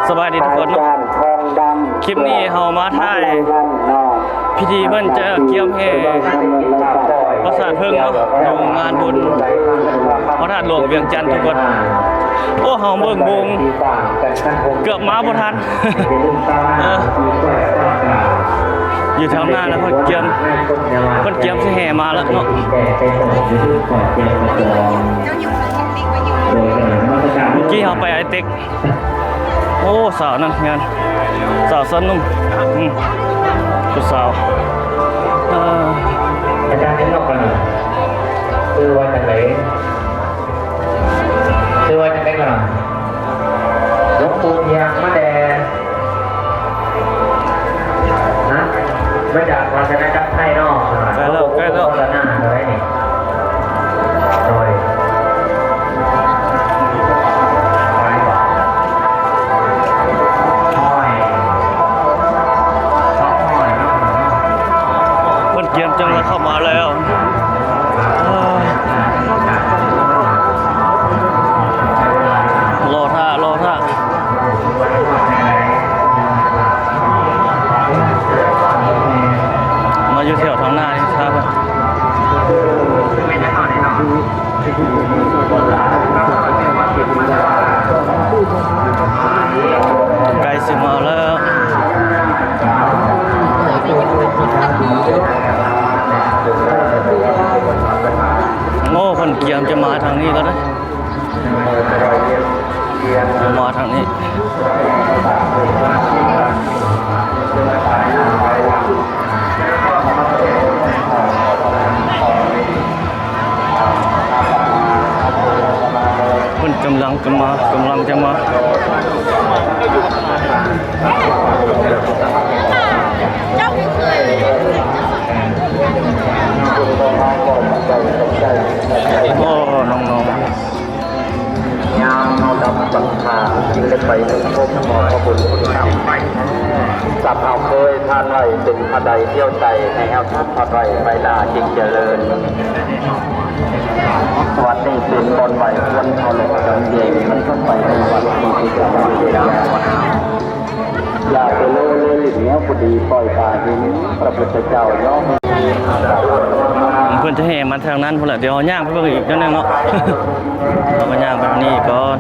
ສະບາຍດີທຸກຄົນເນາະ ຄລິບນີ້ເຮົາມາຖ່າຍພິທີເພິ່ນຈະກຽມແຫ່ປາສາດເຜິ້ງເນາະ ຢູ່ງານບຸນພະທາດຫຼວງວຽງຈັນທຸກຄົນ. ໂອ້ ເຮົາເບິ່ງໂມງເກືອບມາບໍ່ທັນ ເອີ ຢູ່ທາງໜ້າແລ້ວ ເພິ່ນກຽມ ເພິ່ນກຽມຊິແຫ່ມາແລ້ວເນາະ. ເມື່ອກີ້ເຮົາໄປໄອເຕັກ ໂອ້ ສາວນັກຮຽນ ສາວຊັ້ນໜຸ່ມ ອືມ ຜູ້ສາວ ເອີ ອາຈານເຫັນນອກກັນ ຊື່ວ່າຈັ່ງໃດ? ຊື່ວ່າຈັ່ງໃດກ່ອນ? ຫຼວງປູ່ທຽງມາແຕ່ ຮະ? ມາຈາກວັດທະນະຈັກໄທເນາະ. ໃກ້ແລ້ວ ໃກ້ແລ້ວ ໂຄໂນໂນໂຕະນີ້ ໂດຍ ເພິ່ນກຽມຈັ່ງເຂົ້າມາແລ້ວ ລໍຖ້າ ລໍຖ້າ. ມາຢູ່ແຖວທາງໜ້ານີ້ ຖ້າເພິ່ນ ໃກ້ຊິມາແລ້ວ. ໂອ້ ເພິ່ນກຽມຈະມາທາງນີ້ແລ້ວເດ້. ມາທາງນີ້ ເພິ່ນກຳລັງຈະມາ ກຳລັງຈະມາ ໂອ້ ນ້ອງໆ ຍາມເຮົາດັບສັງຂານ ຈຶ່ງໄດ້ໄປສົມທົບຂອບພະຄຸນຄຸນທຳ ສັບເຮົາເຄີຍທານໄວ້ ເປັນພະໃດທ່ຽວໃສ ໃຫ້ເຮົາທັດທອດໄວ້ ໄປໜ້າຈຶ່ງຈະເລີນ. ວັດນີ້ເປັນບ່ອນໄຫວ້ຄວນເຄົາລົບ ອັນຍິ່ງໃຫຍ່ ມັນຕ້ອງໄປໃນວັດທີ່ເປັນວັດເວລາ ຢ່າໄປໂລເລຫຼິ້ນແນວບໍ່ດີ ປ່ອຍປາຫີນ ພະພຸດທະເຈົ້າຍອມ. ເພິ່ນຈະແຫ່ມາທາງນັ້ນພຸ້ນແຫຼະ ດຽວເຮົາຍ່າງໄປເບິ່ງອີກໜ້ອຍໜຶ່ງເນາະ ເຮົາກໍຍ່າງໄປທາງນີ້ກ່ອນ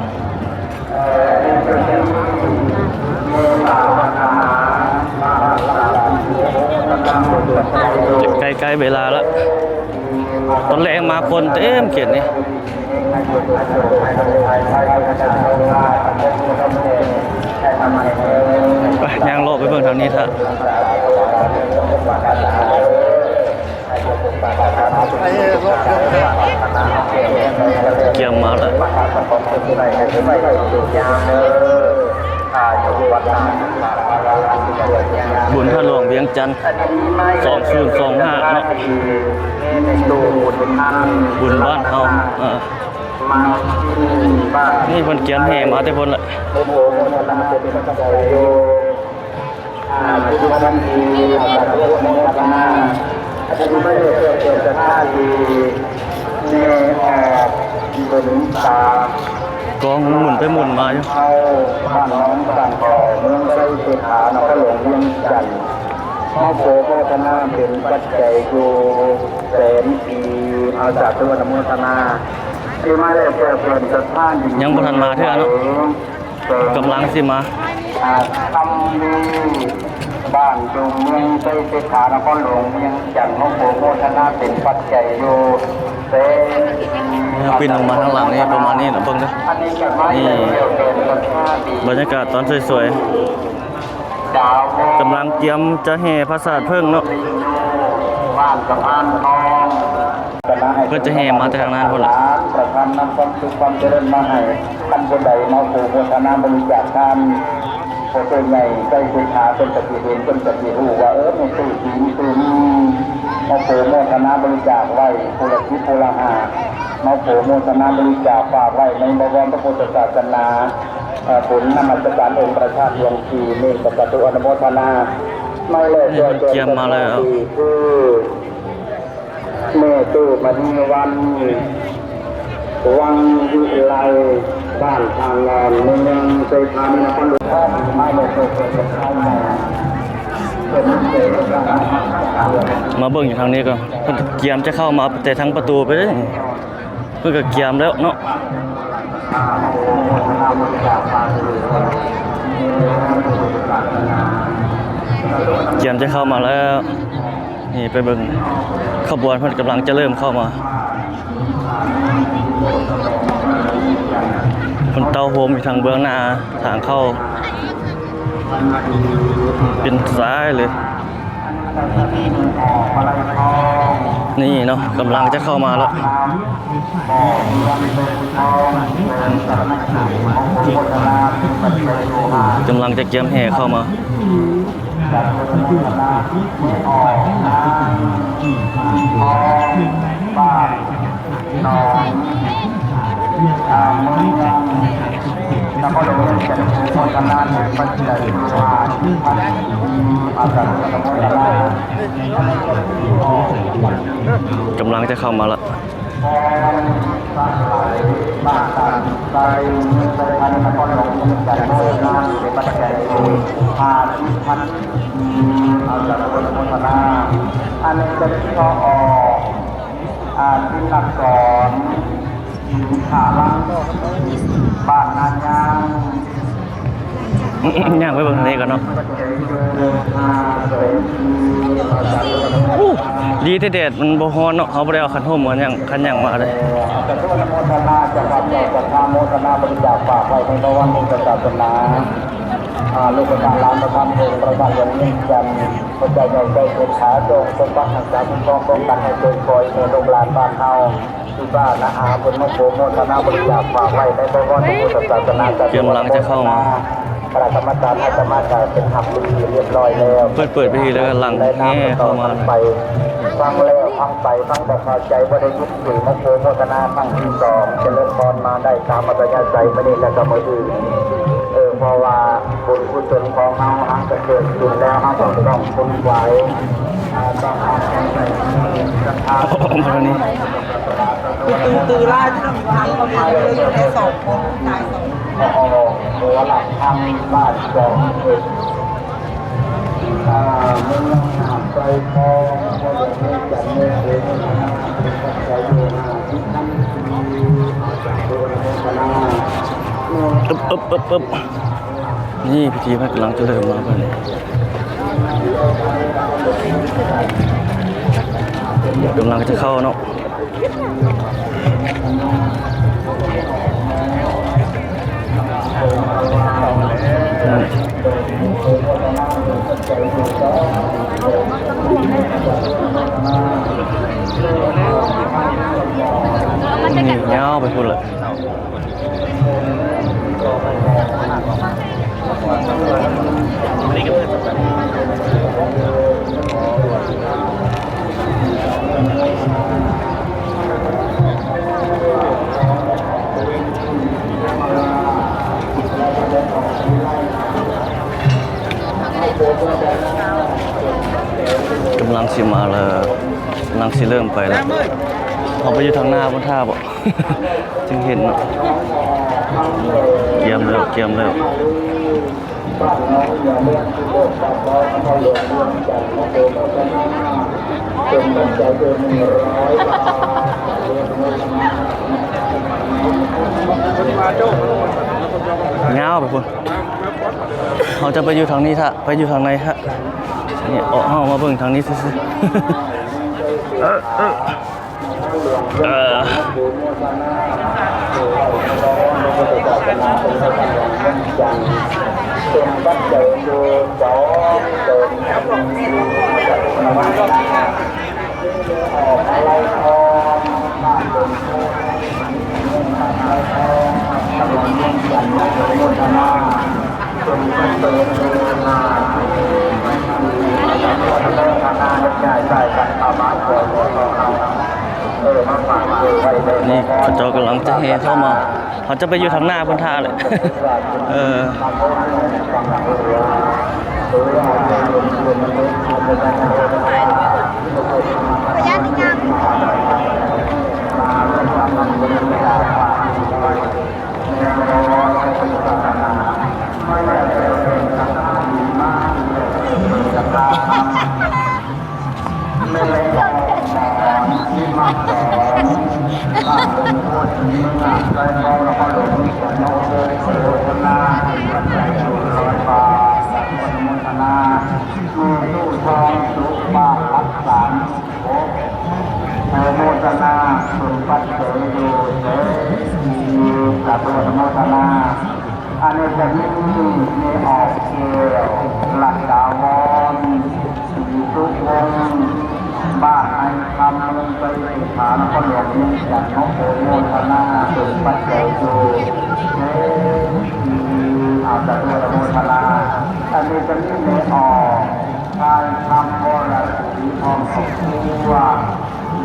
ໃກ້ໆເວລາລະ ຕອນແລງມາຄົນເຕັມເຂດນີ້. ໄປ ຍ່າງເລາະໄປເບິ່ງທາງນີ້ຊະ ກຽມມາແລ້ວ ບຸນທາດຫຼວງວຽງຈັນ ສອງພັນຊາວຫ້າເນາະ ບຸນບ້ານເຮົາ ເອີ ນີ້ເພິ່ນກຽມແຫ່ມາແຕ່ພຸ້ນລະ ໂອໂຫ ໂມທະນາເປັນພະເຈົ້າຢູ່ ອ່າ ຈຸດທັນທີ ອາຈານໂອໂຫ ໂມທະນາ ອາຈານໄດ້ເກີດເປັນສະຖານທີ່ແມ່ອອກບຸນຕາ ກອງໝູນໄປໝູນມາຢູ່ ເຮົາ ບ້ານໜອງສັງຂໍ ເມືອງໄຊເສດຖາ ນະຄອນຫຼວງວຽງຈັນ ເຮົາໂປໂມທະນາເປັນປັດໄຈຢູ່ແສນກີບ ອາ ສາທຸອະນຸໂມທະນາ ທີ່ມາແລກແລກປ່ຽນສັດທາ ຍັງບໍ່ທັນມາເທື່ອເນາະ ກຳລັງຊິມາ ອາ ຄຳດີ ບ້ານດົງ ເມືອງໄຊເສດຖາ ນະຄອນຫຼວງວຽງຈັນ ເຮົາໂປໂມທະນາເປັນປັດໄຈຢູ່ແສນ ເຮົາປິ່ນລົງມາທາງຫຼັງນີ້ປະມານນີ້ນະ ເບິ່ງເດີ ນີ້ບັນຍາກາດຕອນສວຍໆ ກຳລັງກຽມຈະແຫ່ປາສາດເຜິ້ງເນາະ ເພິ່ນຈະແຫ່ມາແຕ່ທາງນັ້ນພຸ້ນລະ ປະທານນຳຄວາມສຸກຄວາມຈະເລີນມາໃຫ້ ທ່ານຜູ້ໃດມາໂປໂມທະນາບໍລິຈາກທານ ພໍ່ໂຕໃຫຍ່ໄຊເສດຖາ ເພິ່ນກະຊິເຫັນ ເພິ່ນກະຊິຮູ້ວ່າ ເອີ ມີຕູ້ຈີນຕູ້ມີ ມາໂປໂມທະນາບໍລິຈາກໄວ້ ຜູ້ລະສິບຜູ້ລະຫ້າ ມາໂປໂມທະນາບໍລິຈາກຝາກໄວ້ໃນບະວອນພະພຸດທະສາສະໜາ ເອີ ບຸນນະມັດສະການອົງພະທາດຫຼວງສີ່ນີ້ ກະສາທຸອະນຸໂມທະນາ ໝາຍເລກ ນີ້ເພິ່ນກຽມມາແລ້ວ ຄື ແມ່ຕູ້ມະນີວັນ ວັງວິໄລ ບ້ານທາງນອນ ເມືອງໄຊທານີ ນະຄອນຫຼວງ ໝາຍເລກ ມາເບິ່ງຢູ່ທາງນີ້ກ່ອນ ເພິ່ນກຽມຈະເຂົ້າມາແຕ່ທາງປະຕູໄປເດ້ ເພິ່ນກໍກຽມແລ້ວເນາະ ກຽມຈະເຂົ້າມາແລ້ວ. ນີ້ໄປເບິ່ງຂະບວນເພິ່ນກຳລັງຈະເລີ່ມເຂົ້າມາ ເພິ່ນເຕົ້າໂຮມຢູ່ທາງເບື້ອງໜ້າທາງເຂົ້າ ເປັນສາຍເລີຍ ນີ້ເນາະ ກຳລັງຈະເຂົ້າມາແລ້ວ ກຳລັງຈະກຽມແຫ່ເຂົ້າມາ ຈາກເມືອງນາທິດ ອອກທາງ ທາງບ້ານໜອງ ອ່າ ເມືອງນະຄອນຫຼວງວຽງຈັນ ໂມທະນາດ້ວຍປັດໄຈຫ້າສິບພັນ ອາຈານ ໂມທະນາ ກຳລັງຈະເຂົ້າມາລະ. ຂອງທັງຫຼາຍ ບ້ານຕານໄຊ ເມືອງໄຊທານີ ນະຄອນຫຼວງວຽງຈັນ ໂມທະນາດ້ວຍປັດໄຈຫ້າສິບພັນ ອາຈານ ໂມທະນາ ອັນນີ້ຈະມີ ຜອ ອາ ສິນອັກສອນ ສິນຂາລັງ ບ້ານນາຍາງ ຍ່າງໄປເບິ່ງທາງນີ້ກ່ອນເນາະ ໂອ້ ດີແຕ່ແດດມັນບໍ່ຮ້ອນເນາະ ເຮົາບໍ່ໄດ້ເອົາຄັນຮົ່ມຄັນຫຍັງ ຄັນຫຍັງມາເລີຍ ອາຈານ ໂມທະນາ ເຈົ້າພາບເຈົ້າສັດທາ ໂມທະນາ ບໍລິຈາກຝາກໄວ້ໃນພະວັນພຸດທະສາສະໜາ ອາ ລູກຫຼານ ປະທານໂຮງ ປະທານໂຮງວຽງຈັນ ພະເຈົ້າໃຫຍ່ໄຊເສດຖາ ຈົ່ງປົກປັກຮັກສາ ຄຸ້ມຄອງປ້ອງກັນໃຫ້ເກີດກອຍ ໃຫ້ລູກຫຼານບ້ານເຮົາ ພີ່ປ້ານ້າອາເພິ່ນມາໂປຣໂມທະນາບໍລິຈາກຝາກໄວ້ໃນພະວັນພຸດທະສາສະໜາ ກຳລັງຈະເຂົ້າມາ ຄະນະກຳມະການອາດຕະມາກະເປັນຮັບເປັນທີ່ຮຽບຮ້ອຍແລ້ວ ເພິ່ນເປີດພິທີແລ້ວກຳລັງແຫ່ເຂົ້າມາ ຟັງແລ້ວຟັງໄປ ຟັງບໍ່ເຂົ້າໃຈ ບໍ່ໄດ້ຍິນ ມາໂປຣໂມທະນາຄັ້ງທີສອງ ຈະເລີນພອນມາໄດ້ຕາມອັດຕະຍາໄສ ມື້ນີ້ແລ້ວກໍມື້ອື່ນ ເອີ ເພາະວ່າບຸນກຸສົນຂອງເຮົາ ເຮົາກໍເກີດຂຶ້ນແລ້ວ ເຮົາກໍຕ້ອງຂົນຂວາຍ ອາ ຕ້ອງເອົາໃຈໃສ່ ອອກມາທາງນີ້ ຕື້ໆຫຼາຍ ຢູ່ໃນສອງຄົນ ຊາຍສອງຄົນ ອອກຫົວຫຼັກທາງບ້ານສອງເອັດ ອ່າ ເມືອງຫາດຊາຍທອງ ນະຄອນຫຼວງວຽງຈັນ ເມືອງເສນາ ເປັນຂອບໃຈຢູ່ຫ້າສິບພັນ ອາຈານ ໂອນະໂມທະນາ ອຶບ ອຶບ ອຶບ ອຶບ ນີ້ພິທີມັນກຳລັງຈະເລີ່ມມາບັດນີ້ ກຳລັງຈະເຂົ້າເນາະ. ນີ້ຍາວໄປພຸ້ນລະ. ກຳລັງຊິມາແລ້ວ ກຳລັງຊິເລີ່ມໄປແລ້ວ. ເຮົາໄປຢູ່ທາງໜ້າພຸ້ນຖ້າບໍ ຈຶ່ງເຫັນເນາະ. ກຽມແລ້ວ ກຽມແລ້ວ. ຍາວໄປພຸ້ນ. ເຮົາຈະໄປຢູ່ທາງນີ້ຖ້າ ໄປຢູ່ທາງໃນຖ້າ. ນີ້ ເອົາ ເຮົາມາເບິ່ງທາງນີ້ຊື່ໆ. ເອີ ເອີ ເອີ ນີ້ເຂົາເຈົ້າກຳລັງຈະແຫ່ເຂົ້າມາ. ເຮົາຈະໄປຢູ່ທາງໜ້າພຸ້ນຖ້າແຫຼະ. ເອີ. ຂໍອະນຸຍາດຍ່າງ. ບ້ານດົງໂພດ ເມືອງນາໄຊທອງ ນະຄອນຫຼວງວຽງຈັນ ເນາະ ໂອໂມທະນາປັດໄຈ ໜຶ່ງຮ້ອຍບາດ ອະນຸໂມທະນາ ມີຕູ້ທອງສຸກ ບ້ານຫຼັກສາມສິບຫົກ ໂອໂມທະນາເປັນປັດໄຈຢູ່ເດີ ສາທຸ ອະນຸໂມທະນາ. ອັນນີ້ຈະມີແມ່ອອກແກ້ວ ລັດດາວອນ ສີສຸວົງ ບ້ານໄອຄຳ ເມືອງໄຊເສດຖາ ນະຄອນຫຼວງວຽງຈັນ ຂໍອະນຸໂມທະນາເປັນປັດໄຈຢູ່ເດີ ອາ ສາທຸ ອະນຸໂມທະນາ. ອັນນີ້ຈະມີແມ່ອອກ ຊາຍຄຳ ວໍລະສີ ພ້ອມຄອບຄົວ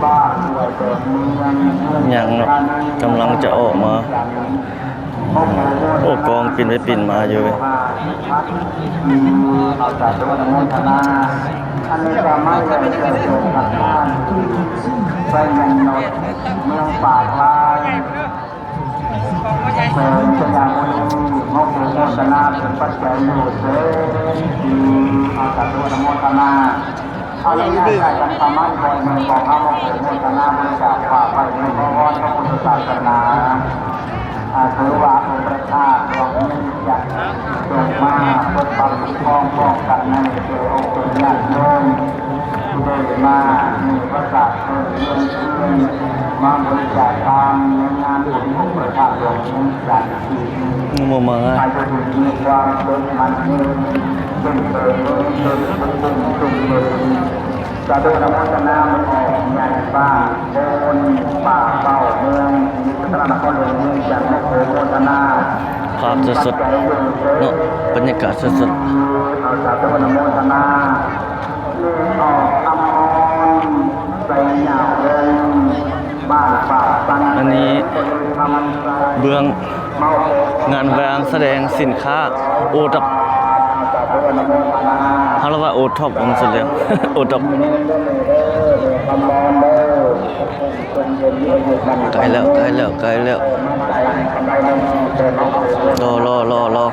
ບ້ານຫ້ວຍແດງເມືອງ ຍັງເນາະ ກຳລັງຈະອອກມາ. ໂອ້ ກອງປິ່ນໄປປິ່ນມາຢູ່ເວີຍ. ອັນນີ້ກໍມາແລ້ວ ເຈົ້າໂຕທະນານ ໄປຍັງນອດ ເມືອງປາກລາຍ ແຂວງໄຊຍະບູລີ ຂໍອະນຸໂມທະນາເປັນປັດໄຈຢູ່ເດີ ອາ ສາທຸ ອະນຸໂມທະນາ. ເອົາລະ ຍາດກັນປະມານ ຂໍອະນຸໂມທະນາ ບໍລິຈາກຝາກໄວ້ໃນພະວອນພະພຸດທະສາສະໜາ ອາ ຖືວ່າອົງພະທາດຫຼວງວຽງຈັນ ຈົ່ງມາປົກປັກຄຸ້ມຄອງພ້ອມກັນໃຫ້ແກ່ອົງເປັນຍາດໂຍມ ທີ່ໄດ້ມາມີພະສາດເພິ່ນເຮືອນເຮືອນ ມາບໍລິຈາກທານໃນງານບຸນອົງພະທາດຫຼວງວຽງຈັນປີນີ້ ບໍ່ມາງ່າຍ ໃຫ້ຢູ່ດີມີຄວາມສຸກໝັ້ນຍືນ ເປັນເຕີບເຕີບເປັນບຸນເປັນສຸກເລີຍ. ສາທຸ ອະນຸໂມທະນາ ແມ່ອອກໃຫຍ່ບ້ານໂພນ ປ່າເປົ້າ ເມືອງສີພັດທະນາ ນະຄອນຫຼວງວຽງຈັນ ຂໍອະນຸໂມທະນາ ພາບສົດໆເນາະ ບັນຍາກາດສົດໆ. ເອົາ ສາທຸ ອະນຸໂມທະນາ ແມ່ອອກຄຳອອນ ໄຊຍະວົງ ບ້ານປາກຕັນ ອັນນີ້ເບື້ອງງານວາງສະແດງສິນຄ້າໂອທັອບ ເຮົາລະວ່າໂອທັອບ ເອົາມາສຸດແລ້ວ ໂອທັອບ ໃກ້ແລ້ວ ໃກ້ແລ້ວ ໃກ້ແລ້ວ ລໍ ລໍ ລໍ ລໍ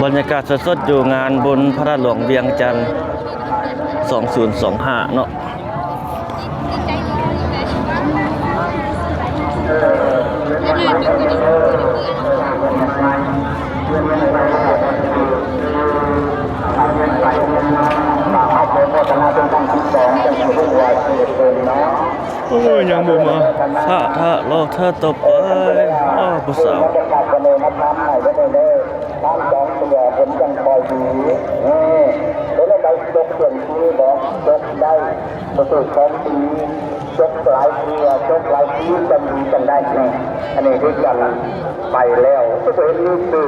ບັນຍາກາດສົດໆ ຢູ່ງານບຸນພະທາດຫຼວງວຽງຈັນ ສອງພັນຊາວຫ້າເນາະ. ໂອ້ຍ ຍັງບໍ່ມາ ຖ້າ ຖ້າ ລໍຖ້າຕໍ່ໄປ ອ້າ ຜູ້ສາວ. ນ້ຳສອງເທື່ອ ເຫັນຈັ່ງຄ່ອຍດີ ເອີ ເປັນຈັ່ງໃດ ຈົກເຄື່ອງທີ່ບໍ່ ຈົກໄດ້ ບໍ່ຖືກຂອງດີ ຈົກຫຼາຍເທື່ອ ຈົກຫຼາຍທີ ຈັ່ງດີຈັ່ງໄດ້ ນີ້ ອັນນີ້ຄືກັນ ໄປແລ້ວ ຄືບໍ່ເຫັນມີຊື່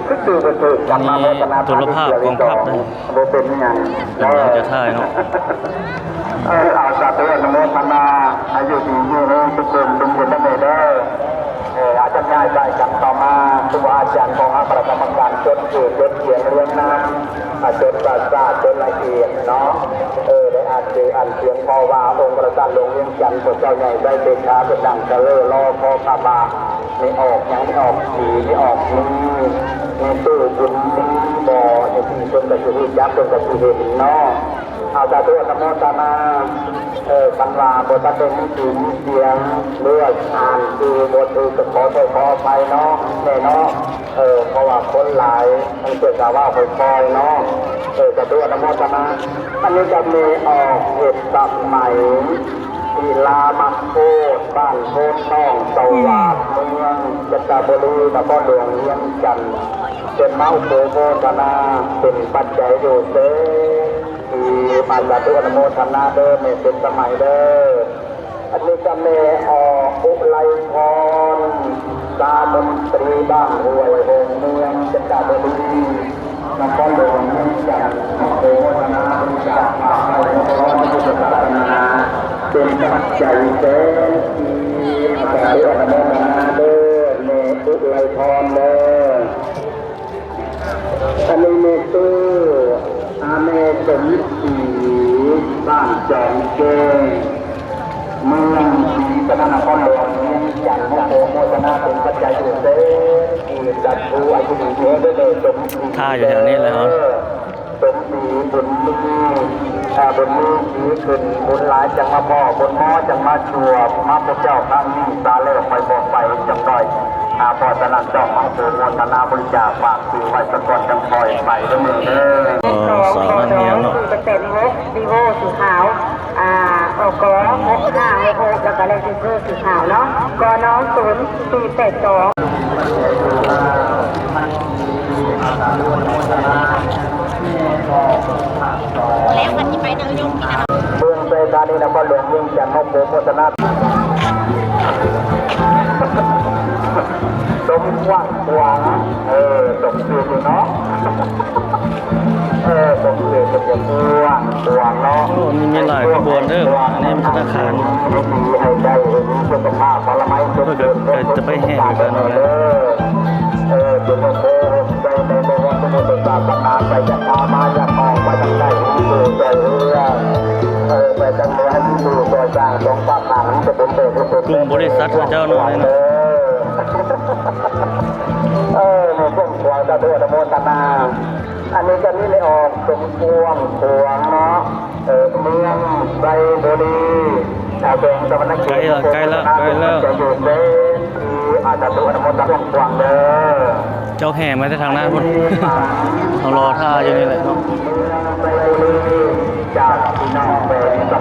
ຄືຊື່ບໍ່ຖືກ ກັບມາໂມທະນາ ອັນນີ້ໂທລະພາບກອງທັບເດ້ ບໍ່ເປັນຫຍັງ ກຳລັງຈະຖ່າຍເນາະ ເອີ ເອົາ ສາທຸ ອະນຸໂມທະນາ ໃຫ້ຢູ່ດີມີແຮງ ສຸກເລີນ ເປັນບຸນນຳເດີ. ເອີ ອາຈານຍ້າຍໄປກັນຕໍ່ມາ ຄູບາອາຈານຂອງເຮົາ ຄະນະກຳມະການຈົດຊື່ ຈົດສຽງ ລຽງນາມ ອາ ຈົດສາສາ ຈົດລະອຽດເນາະ ເອີ ໄດ້ອ່ານຊື່ອ່ານສຽງ ເພາະວ່າອົງພະທາດຫຼວງວຽງຈັນ ພະເຈົ້າໃຫຍ່ໄຊເສດຖາ ເພິ່ນນັ່ງສະເລີລໍ ຂໍຂະບາ ມີອອກຫຍັງ ມີອອກສີ ມີອອກມີ ມີຕູ້ບຸນມີບໍ່ ຈັ່ງຊີ້ ເພິ່ນກໍຊິຮູ້ຈັກ ເພິ່ນກໍຊິເຫັນເນາະ. ເອົາ ສາທຸ ອະນຸໂມທະນາ ເອີ ຄັນວ່າບໍ່ທັນໄດ້ມີຊື່ມີສຽງ ຫຼືວ່າອ່ານຊື່ບໍ່ຖືກ ກໍຂໍໂທດຂໍອະໄພເນາະ ແມ່ເນາະ ເອີ ເພາະວ່າຄົນຫຼາຍ ມັນເກີດກະເວົ້າຄ່ອຍໆເນາະ ເອີ ສາທຸ ອະນຸໂມທະນາ. ອັນນີ້ກໍແມ່ອອກເຮັດສະໄໝ ສິລາມະໂຄດ ບ້ານໂພນທອງ ສະຫວາດ ເມືອງຈັນທະບູລີ ນະຄອນຫຼວງວຽງຈັນ ເປັນມາອຸປະໂມທະນາ ເປັນປັດໄຈຢູ່ເດີ. ທີ່ມາສາທຸອະນຸໂມທະນາເດີ ແມ່ເປັນສະໄໝເດີ. ອັນນີ້ກໍແມ່ອອກອຸໄລພອນ ສາມົນຕີບ້ານຫ້ວຍໂຮງ ເມືອງຈັນທະບູລີ ນະຄອນຫຼວງວຽງຈັນ ຂໍອະນຸໂມທະນາຈາກພະໄຕພະທຳພະສາສະໜາ ເປັນປັດໄຈແສນສີ່ ມາສາທຸອະນຸໂມທະນາເດີ ແມ່ອຸໄລພອນເດີ. ອັນນີ້ແມ່ຕູ້ ອາ ແມ່ສົມສີ ຈອມແກ້ວ ເມືອງສີພັດທະນາ ນະຄອນຫຼວງວຽງຈັນ ຂໍໂມທະນາເປັນປັດໄຈບຸນເດີ ກັບຜູ້ອາຍຸດີເດີ ສົມສີ ຖ້າຢູ່ແຖວນີ້ແຫຼະເນາະ ສົມສີບຸນມີ ເອີ ບຸນມີສີຂຶ້ນ ບຸນຫຼາຍຈັ່ງມາພໍ້ ບຸນເໝາະຈັ່ງມາຈວບ ມາພົບເຈົ້າຄັ້ງນີ້ ສາແລ້ວຄ່ອຍບອກໄປຈັກໜ້ອຍ. ອ່າ ເພາະສະນັ້ນຕ້ອງມາໂປຣໂມທະນາບໍລິຈາກ ຝາກຊື່ໄວ້ສາກ່ອນ ຈັ່ງຄ່ອຍໄປເດີແມ່ເດີ. ອໍ ສາວນັກຮຽນເນາະ ສີ່ແປດຫົກ ວີໂວສີຂາວ ອ່າ ອກ ຫົກຫ້າຫົກຫົກ ແລ້ວກໍເລກທີ່ຊື່ສີຂາວເນາະ ກນ ສູນສີ່ແປດສອງ. ແລ້ວມັນຊິໄປນາຍົກນີ້ນະ ເມືອງໄຊທານີ ນະຄອນຫຼວງວຽງຈັນ ເຮົາໂປຣໂມທະນາ ສົມກວ້າງຂວາງ ເອີ ສົມຊື່ຢູ່ເນາະ ເອີ ສົມຊື່ເປັນກວ້າງຂວາງເນາະ. ໂອ້ ມີ ມີຫຼາຍຂະບວນເດີ ອັນນີ້ມັນທະນາຄານ ໃຫ້ໄດ້ ໃຫ້ມີສຸຂະພາບ ພະລະໄມ ເພິ່ນກໍ ກໍຈະໄປແຫ່ຄືກັນເນາະ ເອີ ເປັນໂອເຄ ໃນ ໃນວັດທະນະທຳ ສາສະໜາ ໄປຈາກພາ ມາຈາກອອກ ໄປທາງໃຕ້ ມີຜູ້ຊ່ວຍເຫຼືອ ເອີ ໄປທາງເໜືອ ມີຜູ້ຊ່ວຍສ້າງ ສອງພາກຂ້າງ ມັນຈະເປັນໄປເພື່ອ ກຸ່ມບໍລິສັດເຂົາເຈົ້າເນາະ ເອີ ໃນຊ່ວງຂວາງ ສາທຸອະນຸໂມທະນາ ອັນນີ້ກໍມີແມ່ອອກສົມກວ້າງຂວາງເນາະ ເອີ ເມືອງໄຊບູລີ ແຂວງສະຫວັນນະເຂດ ໃກ້ລະ ໃກ້ລະ ໃກ້ແລ້ວ ຈະຢູ່ເປັນທີ່ ອາ ສາທຸອະນຸໂມທະນາ ກວ້າງເດີ. ເຈົ້າແຫ່ມາແຕ່ທາງນັ້ນພຸ້ນ ເຮົາລໍຖ້າຢູ່ນີ້ແຫຼະເນາ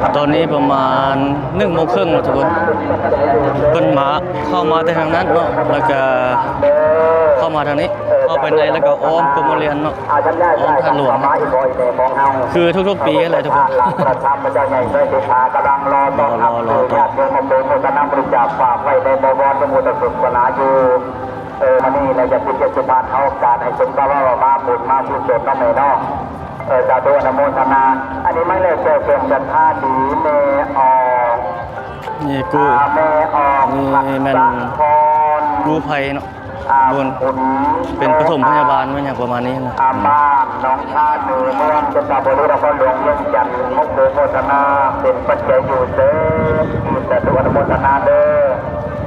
ະ. ຕອນນີ້ປະມານໜຶ່ງໂມງເຄິ່ງແລ້ວທຸກຄົນ ເພິ່ນມາ ເຂົ້າມາແຕ່ທາງນັ້ນເນາະ ແລ້ວກະເຂົ້າມາທາງນີ້ ເຂົ້າໄປໃນ ແລ້ວກະອ້ອມກົມມະລຽນເນາະ ອ້ອມທາດຫຼວງ ຄືທຸກໆປີຫັ້ນແຫຼະທຸກຄົນ. ເອີ ມື້ນີ້ລະຈະເປັນເທດສະບານເຮົາການໃຫ້ສົມກັບວ່າມາບຸນມາກຸສົນເນາະແມ່ເນາະ. ເອີ ສາທຸອະນຸໂມທະນາ. ອັນນີ້ໝາຍເລີກແກ້ວແກ່ນຈັນທາດີ ແມ່ອອກ ນີ້ກູ ອ່າ ແມ່ອອກ ນີ້ແມ່ນ ສາຄອນ ກູ້ໄພເນາະ ອ່າ ບຸນ ເປັນປະຖົມພະຍາບານ ແມ່ນຫຍັງປະມານນີ້ນະ ອ່າ ບ້ານໜອງທາໜື ເມືອງເພັດສະບູລີ ນະຄອນຫຼວງວຽງຈັນ ຂໍໂປຣໂມທະນາເປັນປັດໄຈຢູ່ເດີ. ສາທຸອະນຸໂມທະນາເດີ.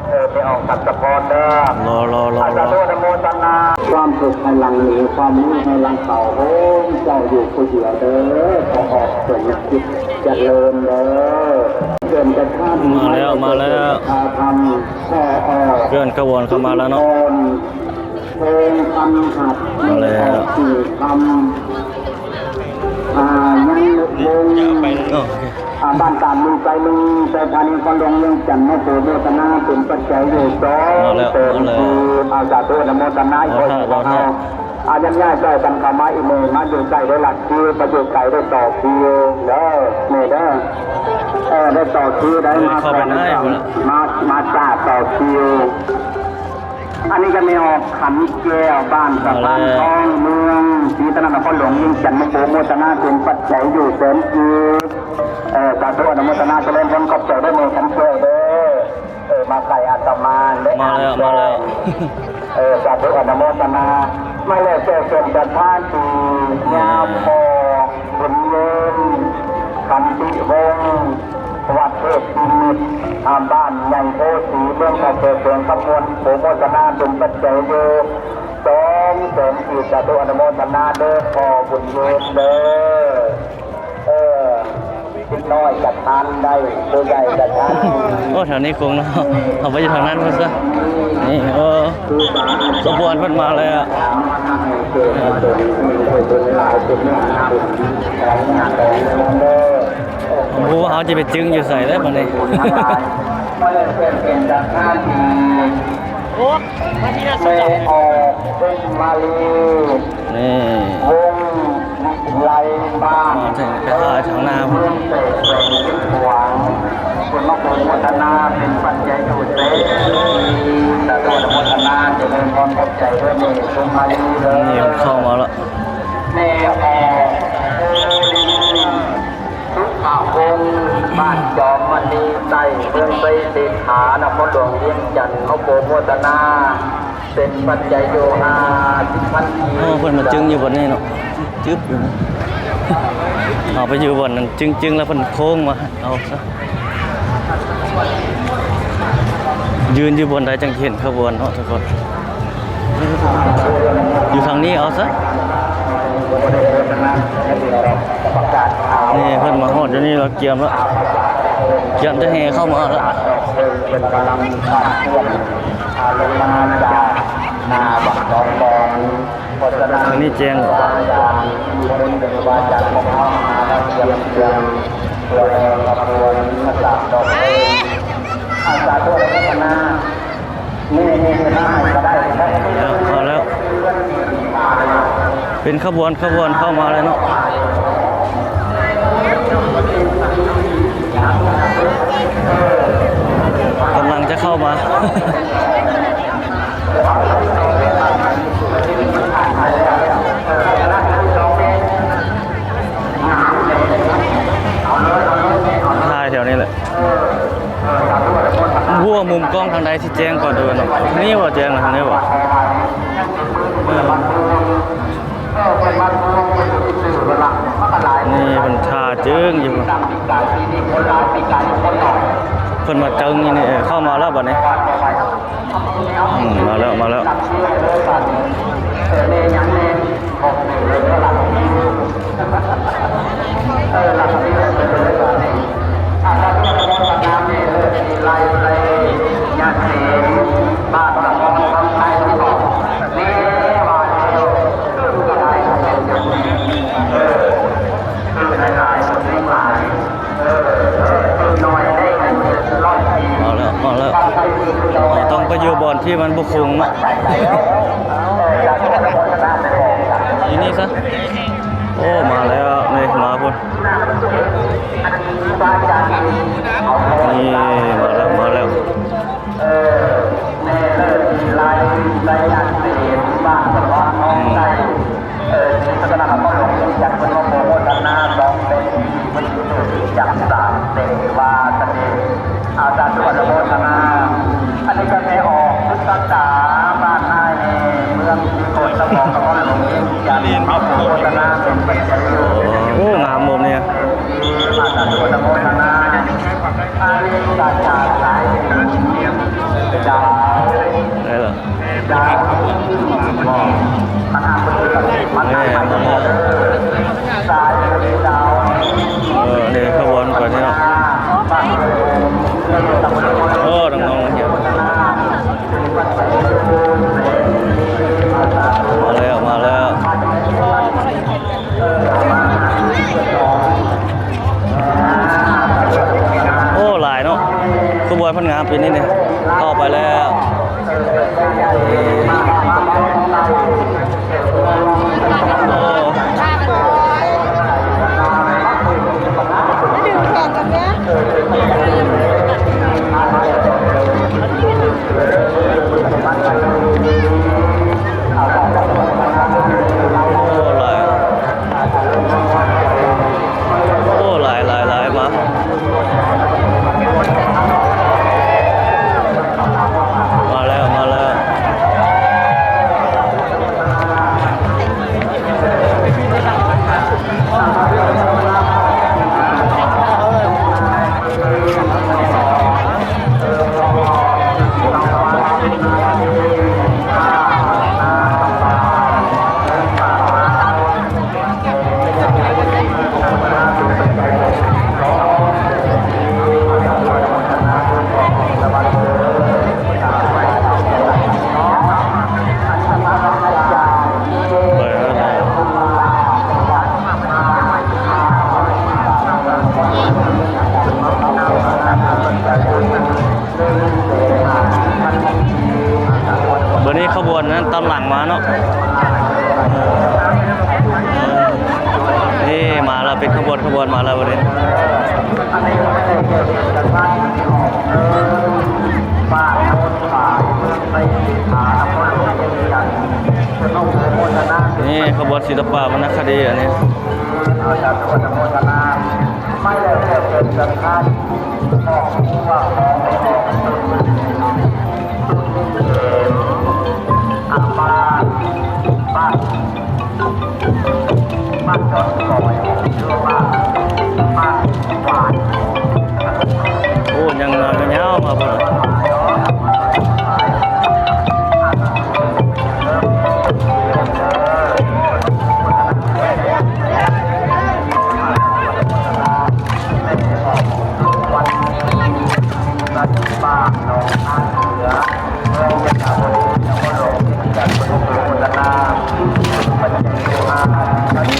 ເອີ ໄປອອກສັດສະພອນເດີ. ລໍ ລໍ ລໍ ສາທຸອະນຸໂມທະນາ. ຄວາມສຸກໃຫ້ຫຼັ່ງຫຼີ ຄວາມມີໃຫ້ຫຼັ່ງເຂົ້າໂຮມ ເຈົ້າຢູ່ຜູ້ດຽວເດີ ຂໍອອກສົມຈິດຈະເລີນເດີ. ເດີນກະທາ ມາແລ້ວ ມາແລ້ວ ທຳ ຂໍອອກ ເຄື່ອນຂະບວນເຂົ້າມາແລ້ວເນາະ. ເພິ່ນຄຳຫັດ ມາແລ້ວ ອອກສີ່ຄຳ ອ່າ ຍັງວົງ ໂອເຄ ອ່າ ບ້ານຕາດມີໄຊໜຶ່ງ ໄຊທານີ ນະຄອນຫຼວງວຽງຈັນ ມາໂປຣໂມທະນາເປັນປັດໄຈຢູ່ສອງແສນກີບ. ອາ ສາທຸອະນຸໂມທະນາອີກ ຂໍພະ ຂໍພະ ເຮົາ ອາ ຍັດຍ້າຍຊ່ອຍກັນເຂົ້າມາອີກແນ່ ມາຢູ່ໃກ້ໄດ້ລັດຄິວ ມາຢູ່ໄກໄດ້ຕໍ່ຄິວເດີ ແມ່ເດີ. ເອີ ໄດ້ຕໍ່ຄິວໄດ້ ມາກ່ອນ ມາ ມາຈ້າຕໍ່ຄິວ. ອັນນີ້ກໍແມ່ອອກຂັນແກ້ວ ບ້ານສະພານທອງ ເມືອງສີພັດທະນາ ນະຄອນຫຼວງວຽງຈັນ ມາໂປຣໂມທະນາເປັນປັດໄຈຢູ່ແສນກີບ. ເອີ ສາທຸອະນຸໂມທະນາ ຈະເລີນພົນ ຂອບໃຈເດີແມ່ຂັນແກ້ວເດີ. ເອີ ມາໃກ້ອາດຕະມາ ມາແລ້ວ ມາແລ້ວ. ເອີ ສາທຸອະນຸໂມທະນາ. ໝາຍເລີກແກ້ວແກ່ນຈັນທາດີ ຍາມອອກ ບຸນເງິນ ຂັນຕິວົງ ວັດເທບນິມິດ ອ່າ ບ້ານໃຫຍ່ໂພສີ ເມືອງທ່າແຂກ ແຂວງຄຳມ່ວນ ໂປຣໂມທະນາເປັນປັດໄຈຢູ່ສອງແສນກີບ. ສາທຸອະນຸໂມທະນາເດີ ພໍ່ບຸນເງິນເດີ. ເອີ ເດັກນ້ອຍກະທານໄດ້ ຜູ້ໃຫຍ່ກະທານ. ໂອ້ ແຖວນີ້ຄົງເນາະ ເຮົາໄປຢູ່ທາງນັ້ນພຸ້ນຊະ. ນີ້ ໂອ້ ຂະບວນເພິ່ນມາແລ້ວ. ບໍ່ຮູ້ວ່າເຮົາຈະໄປຈຶ່ງຢູ່ໃສແລ້ວບັດນີ້. ແມ່ອອກ ເປັນມາລີ ນີ້ ວົງວິໄລບ້ານ ມາເຖິງໄປຖ່າຍທາງໜ້າພຸ້ນ ເມືອງເຕດ ແຂວງຊຽງຂວາງ ເພິ່ນມາໂປຣໂມທະນາເປັນປັດໄຈຢູ່ເຕ ສາທຸອະນຸໂມທະນາ ຈະເລີນພອນຂອບໃຈເດີແມ່ສົມມາລີເດີ. ນີ້ເພິ່ນເຂົ້າມາແລ້ວ ແມ່ອອກ ສຸພະວົງ ບ້ານຈອມມະນີໃຕ້ ເມືອງໄຊເສດຖາ ນະຄອນຫຼວງວຽງຈັນ ເຮົາໂປຣໂມທະນາ ເປັນປັດໄຈຢູ່ຫ້າສິບພັນກີບ. ໂອ້ ເພິ່ນມາຈຶ່ງຢູ່ບ່ອນນີ້ເນາະ ຈຶບຢູ່. ເຮົາໄປຢູ່ບ່ອນນັ້ນຈຶ່ງໆ ແລ້ວເພິ່ນໂຄ້ງມາເອົາຊະ. ຢືນຢູ່ບ່ອນໃດຈັ່ງເຫັນຂະບວນເນາະທຸກຄົນ. ຢູ່ທາງນີ້ເອົາຊະ. ນີ້ເພິ່ນມາຮອດຢູ່ນີ້ແລ້ວ ກຽມແລ້ວ ກຽມຈະແຫ່ເຂົ້າມາແລ້ວ. ເພິ່ນກຳລັງເຄື່ອນ ອາ ລົງມາຈາກໜ້າວັດໜອງບອນ. ເພາະສະນັ້ນ ທາງນີ້ແຈ້ງ ຄຮູບາອາຈານ ເພິ່ນເປັນຄູບາອາຈານຂອງເຮົາ ມາແລ້ວ ກຽມ ກຽມ ເພື່ອແຫ່ຂະບວນມາສາດດອກໄມ້. ອາ ສາທຸ ອະນຸໂມທະນາ. ນີ້ ນີ້ ເປັນທາງໃຫ້ກໍໄດ້. ມາແລ້ວ ເປັນຂະບວນ ຂະບວນເຂົ້າມາແລ້ວເນາະ. ກຳລັງຈະເຂົ້າມາ ຖ່າຍແຖວນີ້ແຫຼະ. ບໍ່ຮູ້ວ່າມຸມກ້ອງທາງໃດຊິແຈ້ງກວ່າເດີເນາະ. ນີ້ບໍ່ແຈ້ງນະ ທາງນີ້ບໍ່? ເອີ ນີ້ເພິ່ນຖ້າເຈິງຢູ່ ເພິ່ນມາເຈິງຢູ່ນີ້. ເຂົ້າມາແລ້ວບັດນີ້. ອືມ ມາແລ້ວ ມາແລ້ວ. ມາແລ້ວ ມາແລ້ວ. ເຮົາຕ້ອງໄປຢູ່ບ່ອນທີ່ມັນບໍ່ຄົງເນາະ. ຢູ່ນີ້ຊະ. ໂອ້ ມາແລ້ວ ນີ້ ມາພຸ້ນ. ນີ້ ມາແລ້ວ ມາແລ້ວ. ເອີ ແມ່ເລີດ ລາຍ ໄຊຍະເສນ ບ້ານສະພານທອງໄຊ ເອີ ທີ່ສະກະນະຄອນຫຼວງວຽງຈັນ ເພິ່ນມາໂປຣໂມທະນາສອງເປັນ ເພິ່ນເກີດຈາກສາມເສວາສະເດ ອາ ສາທຸ ອະນຸໂມທະນາ. ອັນນີ້ກໍແມ່ອອກ ພຶດສະຕາ ບ້ານນາແຮ ເມືອງສີໂຄດສະບອງ ນະຄອນຫຼວງວຽງຈັນ ເຮົາໂປຣໂມທະນາເປັນປະຈຳຢູ່. ໂອ້ ງາມໝົດນີ້. ອາ ສາທຸ ອະນຸໂມທະນາ. ອັນນີ້ກໍຈາກສາຍເດ ດາວ ໄດ້ລະ. ເອີ ນີ້ຂະບວນໄປນີ້ເນາະ. ໂອ້ ນ້ອງໆ ມາແລ້ວ ມາແລ້ວ. ໂອ້ ຫຼາຍເນາະ. ຂະບວນເພິ່ນງາມປີນີ້ນີ້. ເຂົ້າໄປແລ້ວ. ໂອ້ ຫຼາຍ ໂອ້ ຫຼາຍ ຫຼາຍ ຫຼາຍ ມາ ມາແລ້ວ ມາແລ້ວ. ບາດນີ້ຂະບວນນັ້ນຕາມຫຼັງມາເນາະ. ເອີ ເອີ ນີ້ມາແລ້ວ ເປັນຂະບວນ ຂະບວນມາແລ້ວບາດນີ້. ນີ້ຂະບວນສິລະປະວັນນະຄະດີອັນນີ້. ບ້ານ ບ້ານ ບ້ານດອນຄອຍ ໂອ້ ຍັງຍາວມາພຸ້ນ.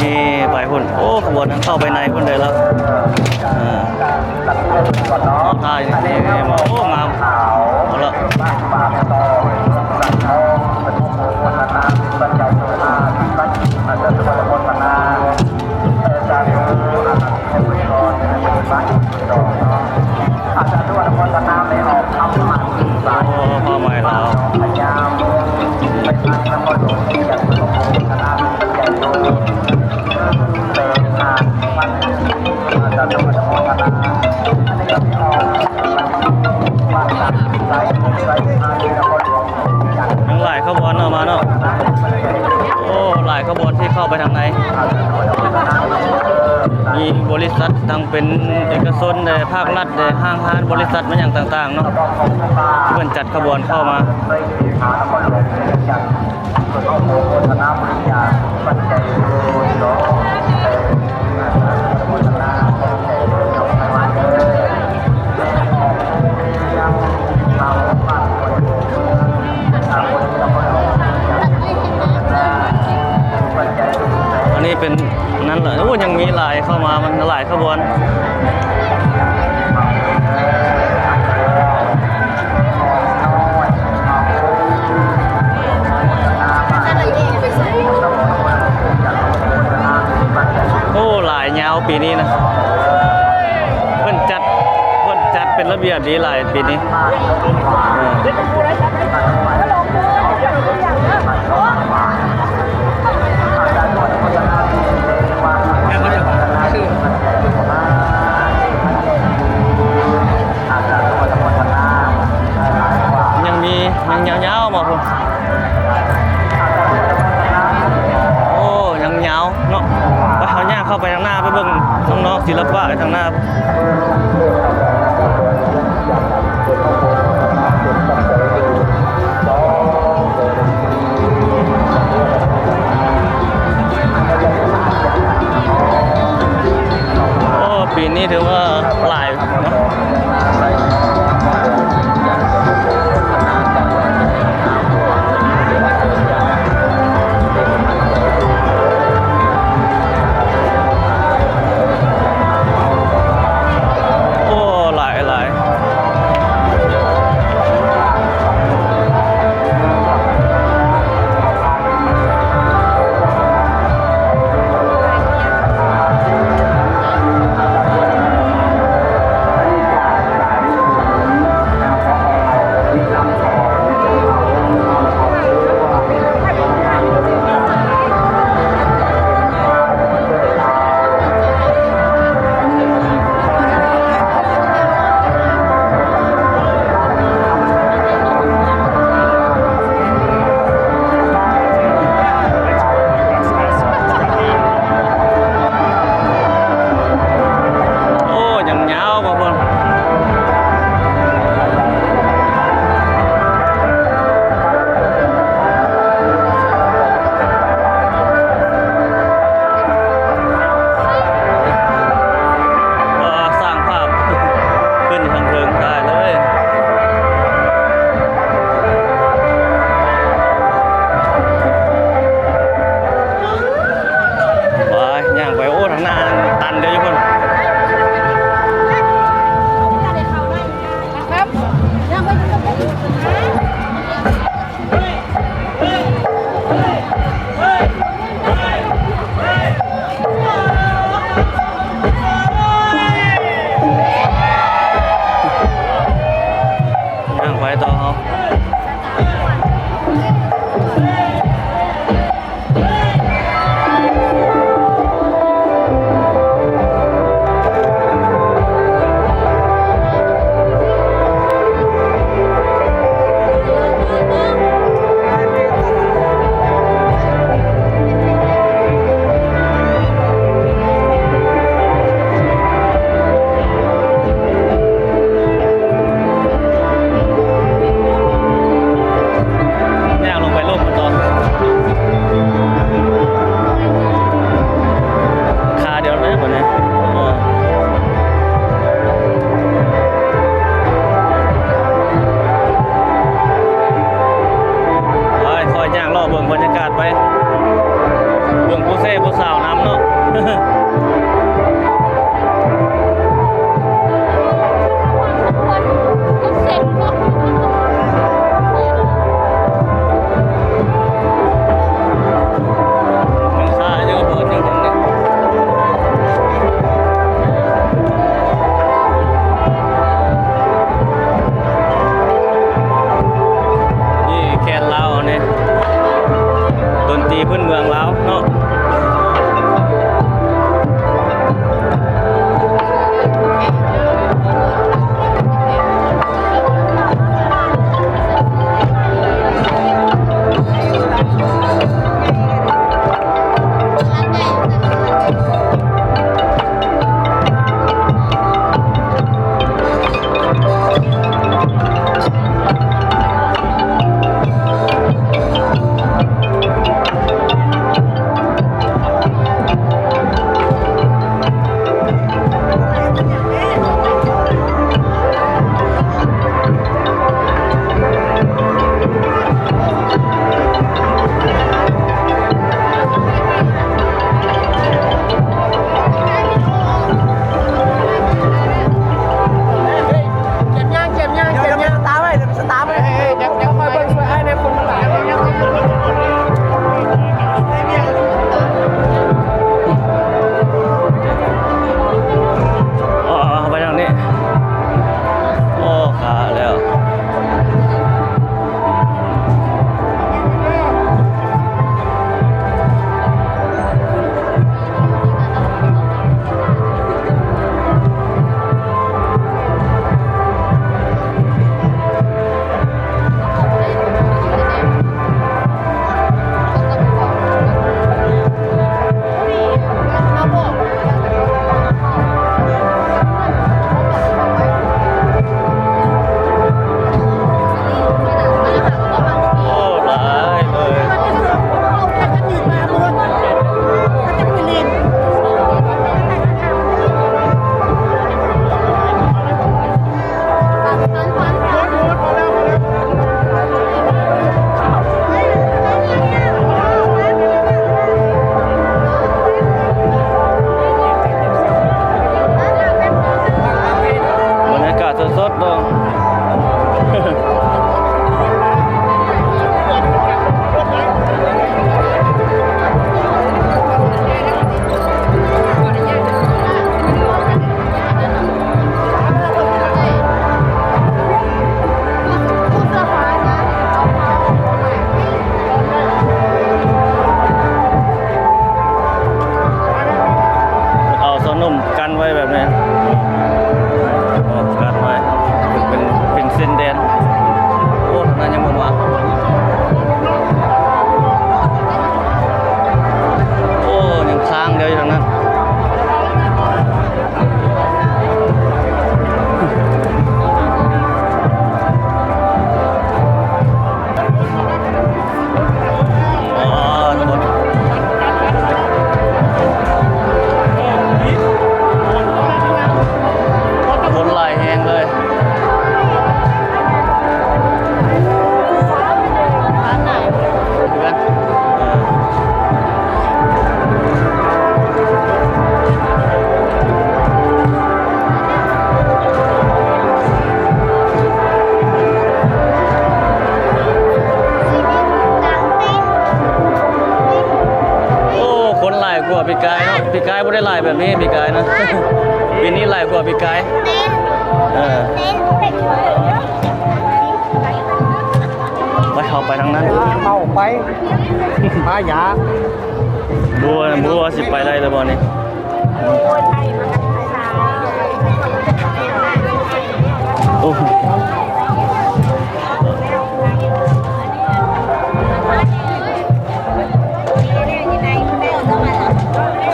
ນີ້ໄປພຸ້ນ ໂອ້ ຂະບວນນັ້ນເຂົ້າໄປໃນພຸ້ນເດ້ລະ ເອີ ເອົາ ຖ່າຍນີ້ ນີ້ ນີ້ ໂອ້ ງາມ ເອົາລະ. ຍັງຫຼາຍຂະບວນເນາະ ມາເນາະ ໂອ້ ຫຼາຍຂະບວນທີ່ເຂົ້າໄປທາງໃນ ມີບໍລິສັດ ທັງເປັນເອກະຊົນແດ່ ພາກລັດແດ່ ຫ້າງຮ້ານ ບໍລິສັດ ມາຫຍັງຕ່າງໆເນາະ ທີ່ເພິ່ນຈັດຂະບວນເຂົ້າມາ. ອັນນີ້ເປັນນັ້ນລະ ໂອ້ ຍັງມີຫຼາຍເຂົ້າມາ ມັນຫຼາຍຂະບວນ. ໂອ້ ຫຼາຍຍາວປີນີ້ນະ ເພິ່ນຈັດ ເພິ່ນຈັດເປັນລະບຽບດີຫຼາຍປີນີ້ ເອີ. ຍັງມີ ຍັງຍາວໆບໍ່ພຸ້ນ? ໂອ້ ຍັງຍາວເນາະ. ໄປ ເຮົາຍ່າງເຂົ້າໄປທາງໜ້າ ໄປເບິ່ງນ້ອງໆສິລະປະໄປທາງໜ້າ. ໂອ້ ປີນີ້ຖືວ່າຫຼາຍເນາະ. ໂອ້ ຫຼາຍ ຫຼາຍ. ມີປີກາຍນະ ປີນີ້ຫຼາຍກວ່າປີກາຍ. ເອີ ໄປ ເຂົ້າໄປທາງນັ້ນ ເອົາໄປ ພາຢາ ບໍ່ ບໍ່ວ່າຊິໄປໄດ້ຫຼືບໍ່ນີ້. ໂອ້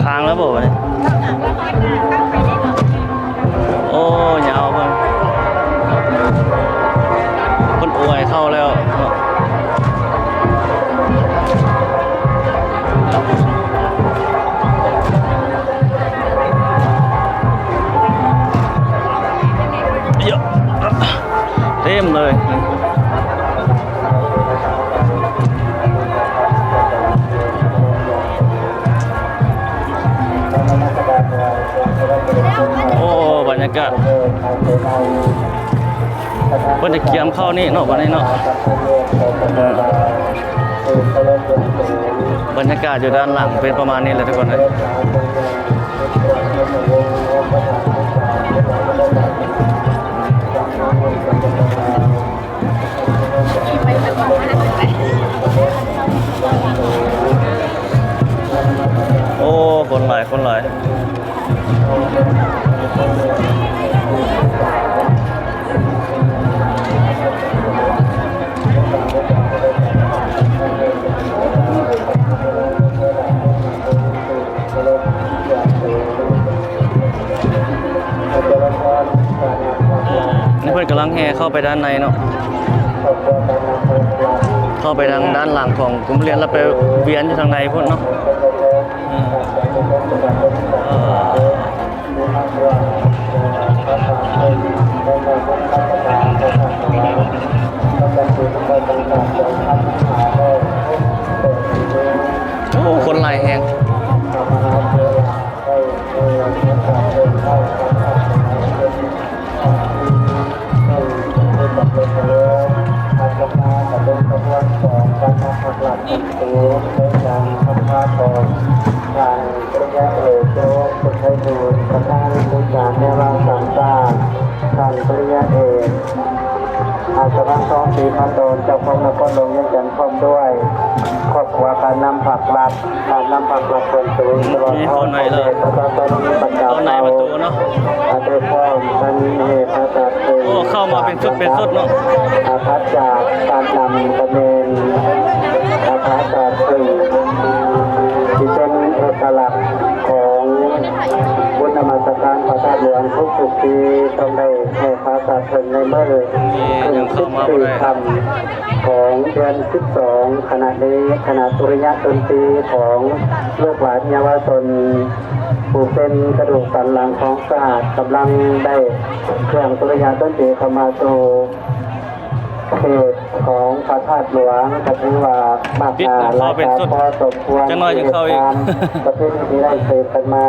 ຄ້າງແລ້ວບໍ່ບາດນີ້? ໂອ້ ຍາວເພິ່ນ ເພິ່ນອວຍເຂົ້າແລ້ວເນາະ. ເຕັມເລີຍ. ໂອ້ ບັນຍາກາດ ເພິ່ນຈະກຽມເຂົ້ານີ້ເນາະ ບັດນີ້ເນາະ. ເອີ ບັນຍາກາດຢູ່ດ້ານຫຼັງເປັນປະມານນີ້ແຫຼະທຸກຄົນເອີຍ. ໂອ້ ຄົນຫຼາຍ ຄົນຫຼາຍ. ນີ້ເພິ່ນກຳລັງແຫ່ເຂົ້າໄປດ້ານໃນເນາະ ເຂົ້າໄປທາງດ້ານຫຼັງຂອງກຸ່ມຮຽນ ແລ້ວໄປວຽນຢູ່ທາງໃນພຸ້ນເນາະ. ໂອ້ ຄົນຫຼາຍແຮງ. ເຊິ່ງໄດ້ສຳເລັດແລ້ວ ອາດຈະມາກະເປັນຂະບວນຂອງການນຳພັກລັດຂັ້ນສູງ ໂດຍການນຳພາຂອງທ່ານປະລິນຍາເອກ ໂຈ ສຸດໄພບູນ ປະທານອົງການແນວລາວສ້າງຊາດ, ທ່ານປະລິນຍາເອກ ອັດສະດານ ທອງສີພັນດອນ ເຈົ້າຄອງນະຄອນຫຼວງວຽງຈັນ ພ້ອມດ້ວຍຄອບຄົວການນຳພັກລັດ ການນຳພັກລັດຂັ້ນສູງ ຕະຫຼອດຮອດພໍ່ແມ່ປະຊາຊົນ ປະຊາຊົນ ເຂົ້າໃນປະຕູເນາະ ອາ ໄດ້ພ້ອມກັນແຫ່ພາສາດເພິ່ງ ໂອ້ ເຂົ້າມາເປັນຊຸດເປັນຊຸດເນາະ ອາ ຖັດຈາກການນຳກະແມ່ນ ອາ ພາສາດເພິ່ງ ທີ່ເປັນເອກະລັກຂອງບຸນນະມັດສະການພະທາດຫຼວງທຸກໆປີ ຕ້ອງໄດ້ແຫ່ພາສາດເພິ່ງໃນມື້ ເອີ ຂຶ້ນສິບສີ່ຄ່ຳ ຂອງເດືອນສິບສອງ ຂະນະນີ້ ຄະນະສຸລິຍະດົນຕີຂອງລູກຫຼານເຍົາວະຊົນ ຜູ້ເປັນກະດູກສັນຫຼັງຂອງຊາດ ກຳລັງໄດ້ເຄື່ອງສຸລິຍະດົນຕີເຂົ້າມາສູ່ເຂດຂອງພະທາດຫຼວງ ກະຖືວ່າມາກໜາຫຼາຍຕາພໍສົມຄວນ ທີ່ເຮັດຕາມປະເພນີທີ່ໄດ້ສືບກັນມາ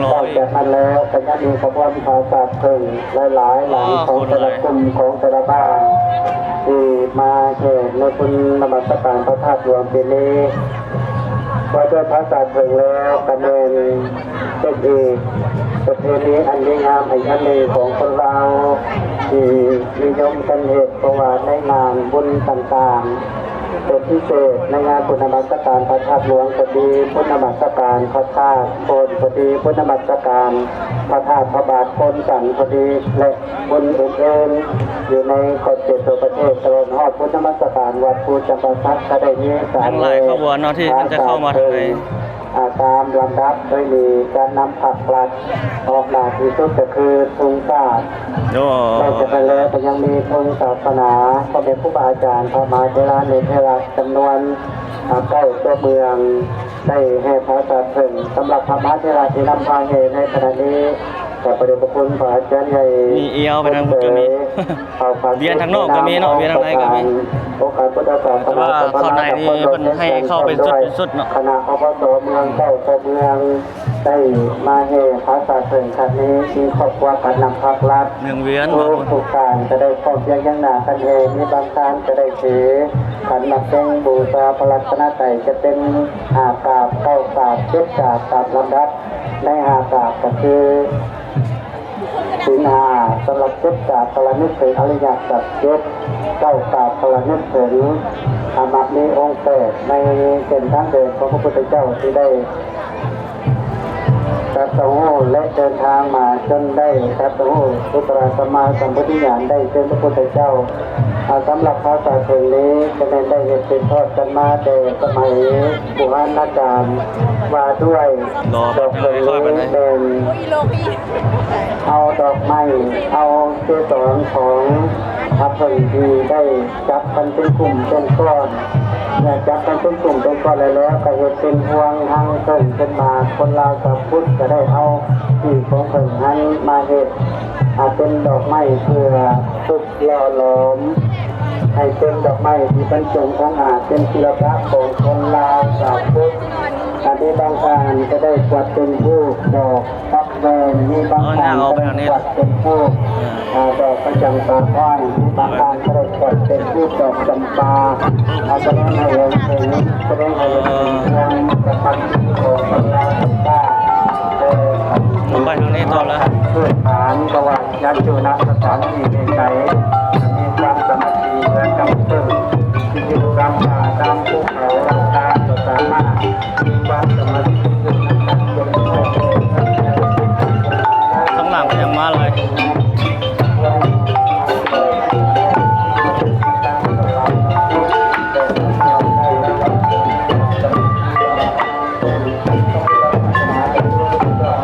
ນອກຈາກນັ້ນແລ້ວ ກະຍັງມີຂະບວນພາສາດເພິ່ງຫຼາຍໆຫຼັງ ຂອງແຕ່ລະກຸ່ມ ຂອງແຕ່ລະບ້ານ ທີ່ມາແຫ່ໃນບຸນນະມັດສະການພະທາດຫຼວງປີນີ້. ວ່າດ້ວຍພາສາດເພິ່ງແລ້ວ ກະແມ່ນເປັນອີກປະເພນີອັນດີງາມອີກອັນໜຶ່ງຂອງຄົນລາວ ທີ່ນິຍົມກັນເຮັດ ເພາະວ່າໃນງານບຸນຕ່າງໆ ເປັນພິເສດໃນງານບຸນນະມັດສະການພະທາດຫຼວງກໍດີ, ບຸນນະມັດສະການພະທາດໂພນກໍດີ, ບຸນນະມັດສະການພະທາດພະບາດໂພນຈັນກໍດີ ແລະ ບຸນອື່ນໆ ຢູ່ໃນຂອບເຂດທົ່ວປະເທດ ຕະຫຼອດຮອດບຸນນະມັດສະການວັດພູຈຳປາສັກ ກໍໄດ້ມີການ ຍັງຫຼາຍຂະບວນເນາະ ທີ່ເພິ່ນຈະເຂົ້າມາທາງໃນ ອາ ຕາມລຳດັບໂດຍມີການນຳພັກລັດອອກໜ້າທີ່ສຸດກໍຄືທຸງຊາດ. ໂອ້ ນອກຈາກນັ້ນແລ້ວກໍຍັງມີທຸງສາສະໜາ ພໍ່ແມ່ຄູບາອາຈານ ພະມະຫາເຖລານຸເຖລະຈຳນວນ ອາ ເກົ້າຕົວເມືອງ ໄດ້ແຫ່ພາສາດເພິ່ງ. ສຳລັບພະມະເຖລະທີ່ນຳພາແຫ່ໃນຂະນະນີ້ ເປັນ ພະເດດພະຄຸນພະອາຈານໃຫຍ່ ມີອຽວໄປທາງພຸ້ນກໍມີ ວຽນທາງນອກກໍມີເນາະ ວຽນທາງໃນກໍມີ ອົງການພຸດທະສາສະໜາ ແຕ່ວ່າເຂົ້າໃນນີ້ເພິ່ນໃຫ້ເຂົ້າໄປສຸດ ສຸດເນາະ ຄະນະ ອພສ ເມືອງເກົ້າ ເຈົ້າເມືອງ ໄດ້ມາແຫ່ພາສາເຖິງຄັ້ງນີ້ ມີຄອບຄົວການນຳພັກລັດ ເມືອງວຽນ ທຸກໆທ່ານກໍໄດ້ພ້ອມພຽງຫຍັງໜ້າກັນແຫ່ ມີບາງທ່ານກໍໄດ້ຖືຂັນໝາກແກງບູຊາພະລັດຕະນະໄຕ ຈະເປັນຫ້າກາບ ເກົ້າກາບ ເຈັດກາບ ຕາມລຳດັບ ໃນຫ້າກາບກໍຄື ສິນຫ້າ ສຳລັບເຈັດກາບກະລະນຶກເຖິງອະລິຍະສັດເຈັດ ເກົ້າກາບກະລະນຶກເຖິງ ອາ ມັກມີອົງແປດ ໃນເສັ້ນທາງເດີນຂອງພະພຸດທະເຈົ້າທີ່ໄດ້ຕລັດຮູ້ ແລະ ເດີນທາງມາຈົນໄດ້ຕະຫຼາດຮູ້ ອຸດຕະຣະສຳມາສຳໂພທິຍານ ໄດ້ເປັນພະພຸດທະເຈົ້າ ອາ ສຳລັບພາສາເຖິງນີ້ ຈະແມ່ນໄດ້ເຮັດສືບທອດກັນມາແຕ່ສະໄໝບູຮານນາການ ວ່າດ້ວຍດອກເຜິ້ງນີ້ແມ່ນເອົາດອກໄມ້ ເອົາເກສອນຂອງ ອາ ເຜິ້ງທີ່ໄດ້ຈັບກັນເປັນກຸ່ມເປັນກ້ອນ ເມື່ອຈັບກັນເປັນກຸ່ມເປັນກ້ອນແລ້ວ ກໍເຮັດເປັນພວງຮັງເຜິ້ງຂຶ້ນມາ ຄົນລາວຊາວພຸດກໍໄດ້ເອົາປີກຂອງເຜິ້ງຫັ້ນມາເຮັດ ອາ ເປັນດອກໄມ້ເພື່ອຝຶກ ຫຼໍ່ຫຼອມໃຫ້ເປັນດອກໄມ້ທີ່ບັນຈົງອົງອາດ ເປັນສິລະປະຂອງຄົນລາວຊາວພຸດ. ອາ ມີບາງທ່ານກໍໄດ້ກວາດເປັນຮູບດອກປັບແວ່ນ ມີບາງທ່ານກໍໄດ້ກວາດເປັນຮູບ ອາ ດອກພະຈັນຕາຄ້ອຍ ມີບາງທ່ານກໍໄດ້ກວາດເປັນຮູບດອກຈຳປາ ອາ ສະແດງໃຫ້ເຫັນເຖິງ ສະແດງໃຫ້ເຫັນເຖິງຄວາມສາມັກຄີຂອງຄົນລາວຊາວພຸດ ໄປທາງນີ້ຕໍ່ລະ ພື້ນຖານ ເພາະວ່າ ຍາດໂຍມ ສະຖານທີ່ໃດໆ ມີຄວາມສາມັກຄີເໝືອນກັນເຊິ່ງ ທີ່ຢູ່ຕາມປ່າຕາມພູເຂົາຕ່າງກໍສາມາດມີຄວາມສາມັກຄີ ຂ້າງຫຼັງກໍຍັງມາຫຼາຍ.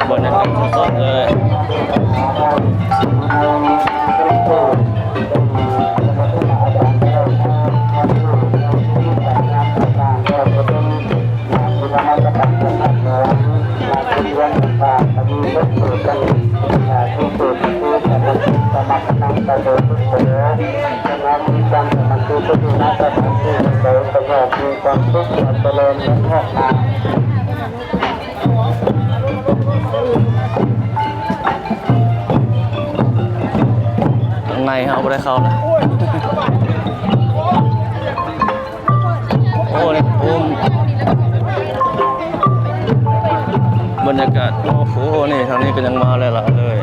ບັນຍາກາດສົດໆເລີຍ. ຂ້າງໃນເຮົາບໍ່ໄດ້ເຂົ້າລະ. ໂອ້ ນີ້ ໂອ້ ບັນຍາກາດ ໂອ້ໂຫ ນີ້ ທາງນີ້ກໍຍັງມາຫຼາຍໆເລີຍ.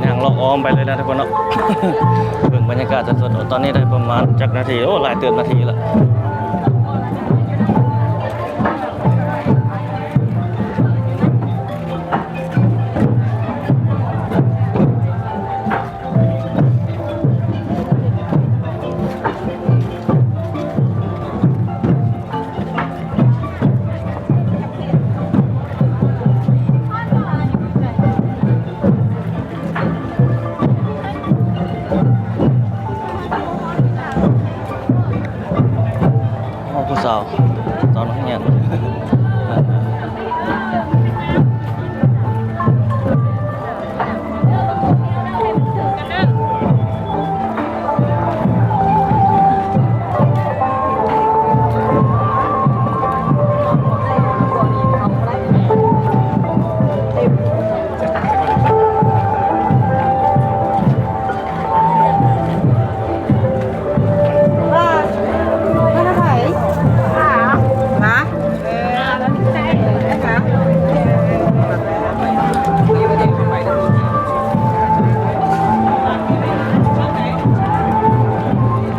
ຍ່າງເລາະອ້ອມໄປເລີຍນະທຸກຄົນເນາະ. ເບິ່ງບັນຍາກາດສົດໆ ຕອນນີ້ໄດ້ປະມານຈັກນາທີ? ໂອ້ ຫຼາຍເຕີບນາທີລະ. ໂອ້ ຜູ້ສາວ ສາວນັກຮຽນ.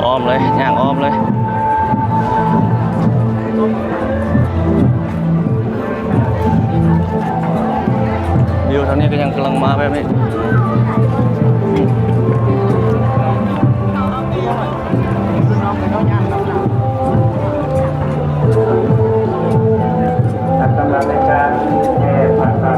ອ້ອມເລີຍ ຍ່າງອ້ອມເລີຍ. ວິວທາງນີ້ກໍຍັງກຳລັງມາແບບນີ້. ສຳລັບໃນການແຫ່ພາສາ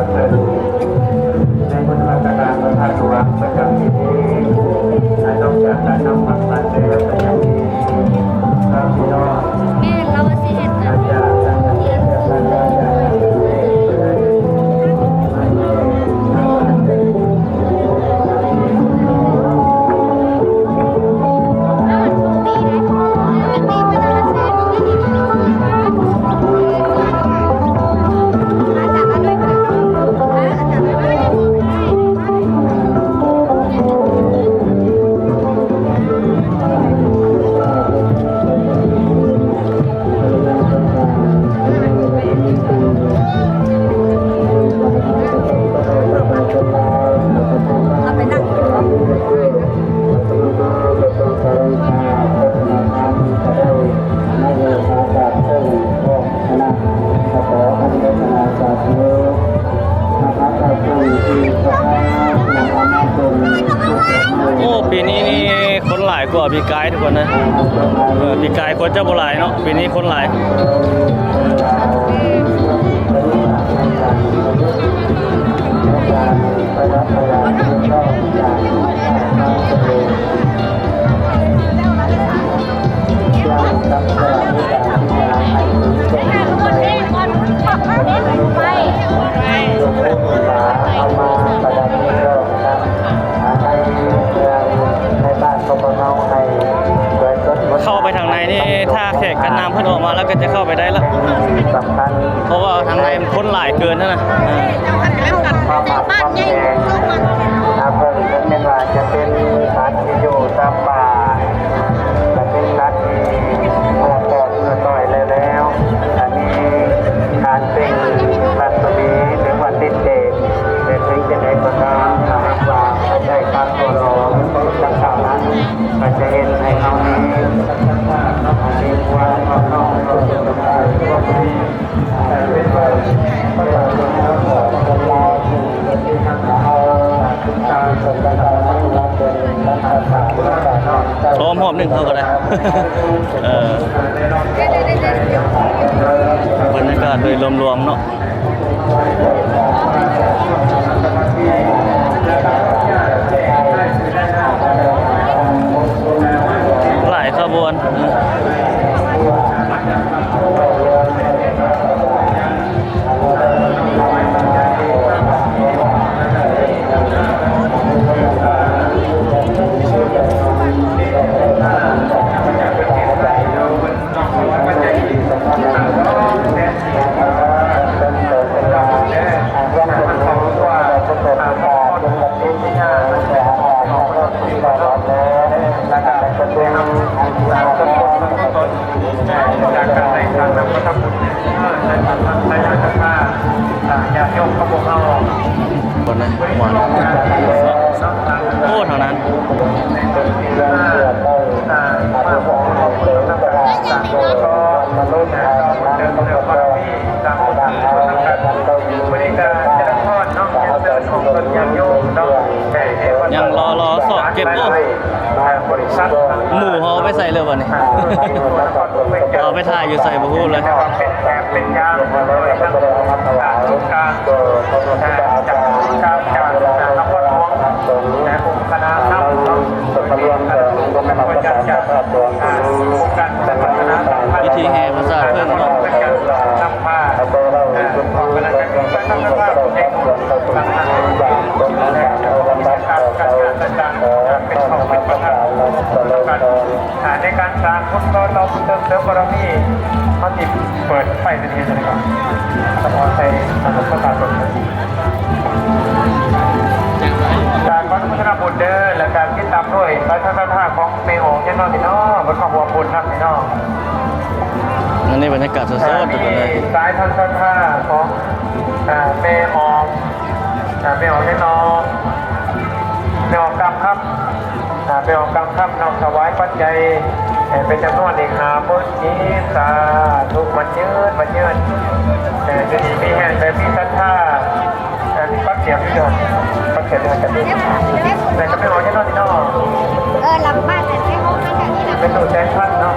ປີກາຍທຸກຄົນເອີຍ ເອີ ປີກາຍຄົນຈະບໍ່ຫຼາຍເນາະ ປີນີ້ຄົນຫຼາຍ. ເຂົ້າໄປທາງໃນນີ້ ຖ້າແຂກກັນນ້ຳເພິ່ນອອກມາແລ້ວກໍຈະເຂົ້າໄປໄດ້ລະ ສຳຄັນ ເພາະວ່າທາງໃນມັນຄົນຫຼາຍເກີນຫັ້ນນະ. ເອີ ເພິ່ນ ເພິ່ນແມ່ນວ່າຈະເປັນສັດທີ່ຢູ່ຕາມປ່າ ຈະເປັນສັດທີ່ເໝື່ອປອດເໝື່ອຕ່ອຍແລ້ວ ອັນນີ້ການເປັນລັດສະໝີ ຫຼືວ່າຕິດເດດ ແຕ່ເຖິງຈະໃດກໍຕາມ ຖ້າຫາກວ່າໃຊ້ການຕໍ່ຫຼອມ ດັ່ງກ່າວນັ້ນ ກໍຈະເຮັດໃຫ້ເຮົານີ້ ມີຄວາມເໝາະເນາະ ເປັນວ່າ ອ້ອມຮອບໜຶ່ງເຮົາກໍໄດ້ ເອີ ບັນຍາກາດໂດຍລວມໆເນາະ ຫຼາຍຂະບວນ. ຄົນນະ ມ່ວນ ໂອ້ ເທົ່ານັ້ນ ຍັງລໍໆຊອກເກັບຢູ່ ໝູ່ເຮົາເອົາໄປໃສແລ້ວບັດນີ້ ເອົາໄປຖ່າຍຢູ່ໃສບໍ່ຮູ້ເລີຍ. ເປັນແຖບເປັນຍາມ ໂດຍທັງການ ເອີ ຈາກການ ຈາກນະຄອນຫຼວງ ແລະ ອົງຄະນະນຳ ໂດຍທີ່ ອ່າ ອົງການຈັດຕັ້ງ ອ່າ ພິທີແຫ່ພາສາເພິ່ນເນາະ ນຳພາ ອ່າ ອອກກຳລັງກາຍ ການນຳພາ ເປັນຂອງເປັນປະທານ ເປັນເຈົ້າການ ອ່າ ໃນການສ້າງບຸນຕໍ່ບຸນ ເຕີມເສີມບາລະມີ ເຮົາຊິເປີດໄຟເປັນເຮັດຈັ່ງໃດກ່ອນ ສະເພາະໃສ່ອານຸປະຊາຊົນ ການຂໍອະນຸໂມທະນາບຸນເດີ ແລະ ການຕິດຕາມດ້ວຍສາຍທັນສັດທາຂອງແມ່ອອກແນ່ນອນພີ່ນ້ອງ ເພິ່ນມາຮ່ວມບຸນນຳພີ່ນ້ອງ. ອັນນີ້ບັນຍາກາດສົດໆ ທຸກຄົນເອີຍ ສາຍທັນສັດທາຂອງ ອ່າ ແມ່ອອກ ອ່າ ແມ່ອອກແນ່ນອນ ແມ່ອອກກາມຄຳ ອ່າ ແມ່ອອກກາມຄຳ ນ້ອມຖວາຍປັດໄຈ ເອີ ເປັນຈຳນວນອີກຫ້າໝື່ນກີບ ສາທຸ ໝັ້ນຍືນ ໝັ້ນຍືນ ເອີ ຢູ່ດີມີແຮງ ແບບມີສັດທາ ເອີ ປັກກຽມຢູ່ດອກ ປັກກຽມຢູ່ຫັ້ນກະມີ ແຕ່ກະແມ່ນອອກແນ່ນອນເນາະ ເອີ ຫຼັງບ້ານນັ້ນ ແມ່ຕູ້ແສງພັນເນາະ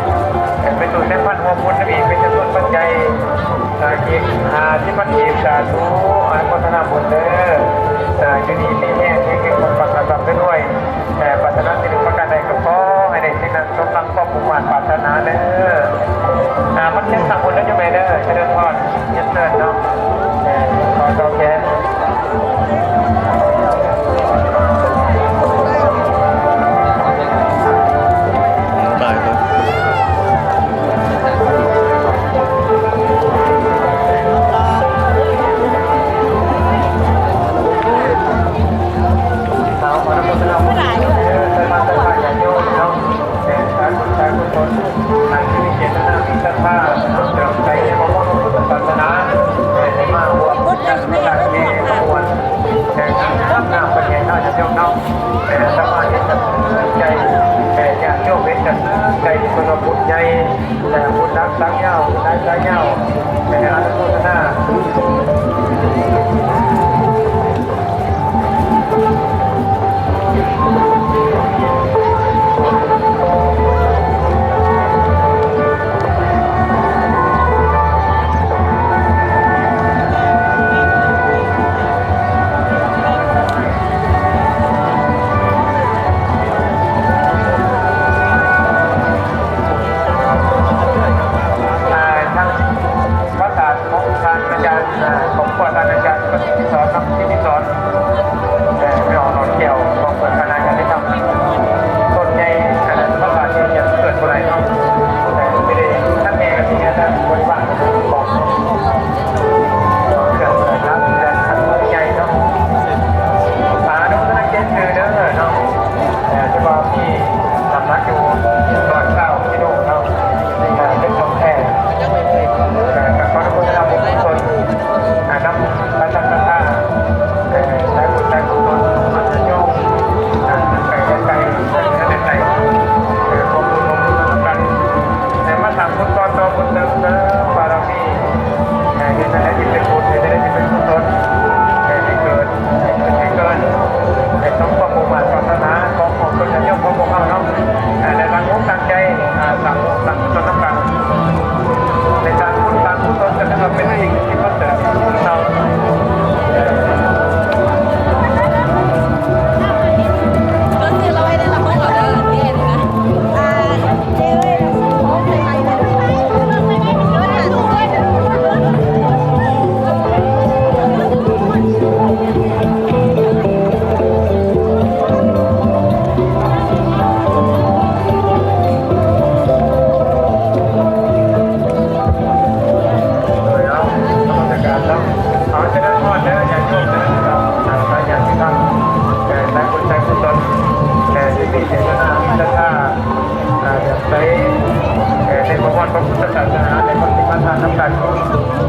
ເອີ ແມ່ຕູ້ແສງພັນ ຮ່ວມບຸນນຳອີກ ເປັນຈຳນວນປັດໄຈ ອ່າ ອີກຫ້າສິບພັນກີບ ສາທຸ ອະນຸໂມທະນາບຸນເດີ ອ່າ ຢູ່ດີມີແຮງ ເຮັງໆ ປັງໆ ລຳໆ ລວຍໆ ແຕ່ປາດຖະໜາສິ່ງປະການໃດກໍຂໍໃຫ້ໄດ້ສິ່ງນັ້ນສົມດັ່ງຄວາມມຸ່ງມາດປາດຖະໜາເດີ. ອ່າ ມັນເປັນສາບຸນແລ້ວຢູ່ແມ່ເດີ ຈະເລີນພອນ ເຮັດເຊີນເນາະ ເອີ ຂໍຕໍ່ແຂນ ໄດ້ເດີ. ແຕ່ຊາວບ້ານເຮັດກະເຊີນໃຈ ແຕ່ຍາດໂຍມເຮັດກະເຊີນໃຈ ເພິ່ນວ່າບຸນໃຫຍ່ ແຕ່ບຸນຫຼັກສັກຍາວ ບຸນຫຼາຍສາຍຍາວ ແຕ່ອະນຸໂມທະນາ.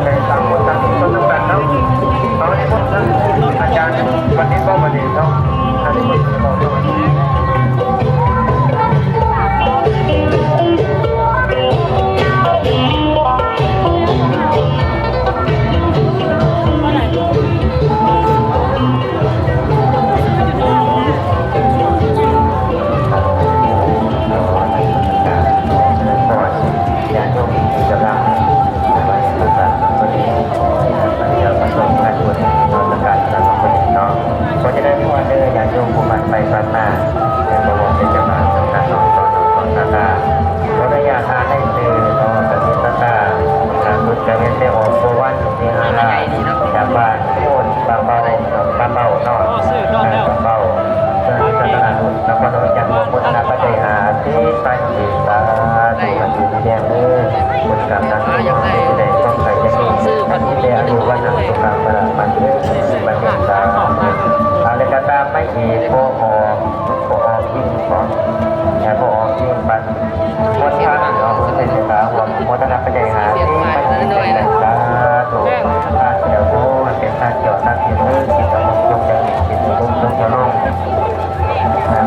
ໄດ້ສາມຄົນສາມຄົນນຳກັນເນາະ. ເອົາ ນິມົນທ່ານອາຈານບັນດິດບໍ່ບັນດິດເນາະ ທ່ານນິມົນເຂົ້າເນາະ. ຍາດໂຍມທີ່ກຳລັງໄປປະກາດປະເທດ ມາເຂົ້າຮ່ວມພະເດຊະນະນະໝາດເນາະ. ຂໍຈະໄດ້ພອນເດີຍາດໂຍມຜູ້ຜ່ານໄປຜ່ານມາ ແລະ ບໍ່ວ່າເປັນເຈົ້າພາບສຳນັກຂອງສາທາ ຂໍອະນຸຍາດອ່ານລາຍຊື່ເນາະ ກະສິດສັດທາ ອ່າ ບຸນກະເວັນ ໄດ້ອອກໂກວັນ ວິຫາລາດ ຈາກບ້ານໂພນ ບ້ານເບົາ ບ້ານເບົາເນາະ ບ້ານເບົາ ເມືອງລັດຕະນະນະຄອນ ຈັງຫວັດ ໂມທະນາປັດໄຈຫ້າສິບພັນກີບ ສາທຸ ຢູ່ດີມີແຮງເດີ ບຸນກຳນຳ ທີ່ໄດ້ຄວາມໄຄຈະມີ ມີແຕ່ອາຍຸ ວັນນະ ສຸຂັງ ພະລະ ໝັ້ນຍືນ ບັນເທີງ ສາທຸ. ອາ ແລະ ກະຕາມມາອີກ ພໍ່ອອກ ພໍ່ອອກຍິງ ພໍ່ ແລະ ພໍ່ອອກຍິງ ບັນ ໝົດທັງເນາະ ເພິ່ນເມດຕາຮ່ວມໂມທະນາປັດໄຈຫ້າສິບພັນກີບ ສາທຸ. ທານແກ້ວໂພ ເປັນທານແກ້ວທານສິນເດີ ກິນຕະມົກຈົງຈະມີ ກິນຕະມົກຈົງຈະລົງ.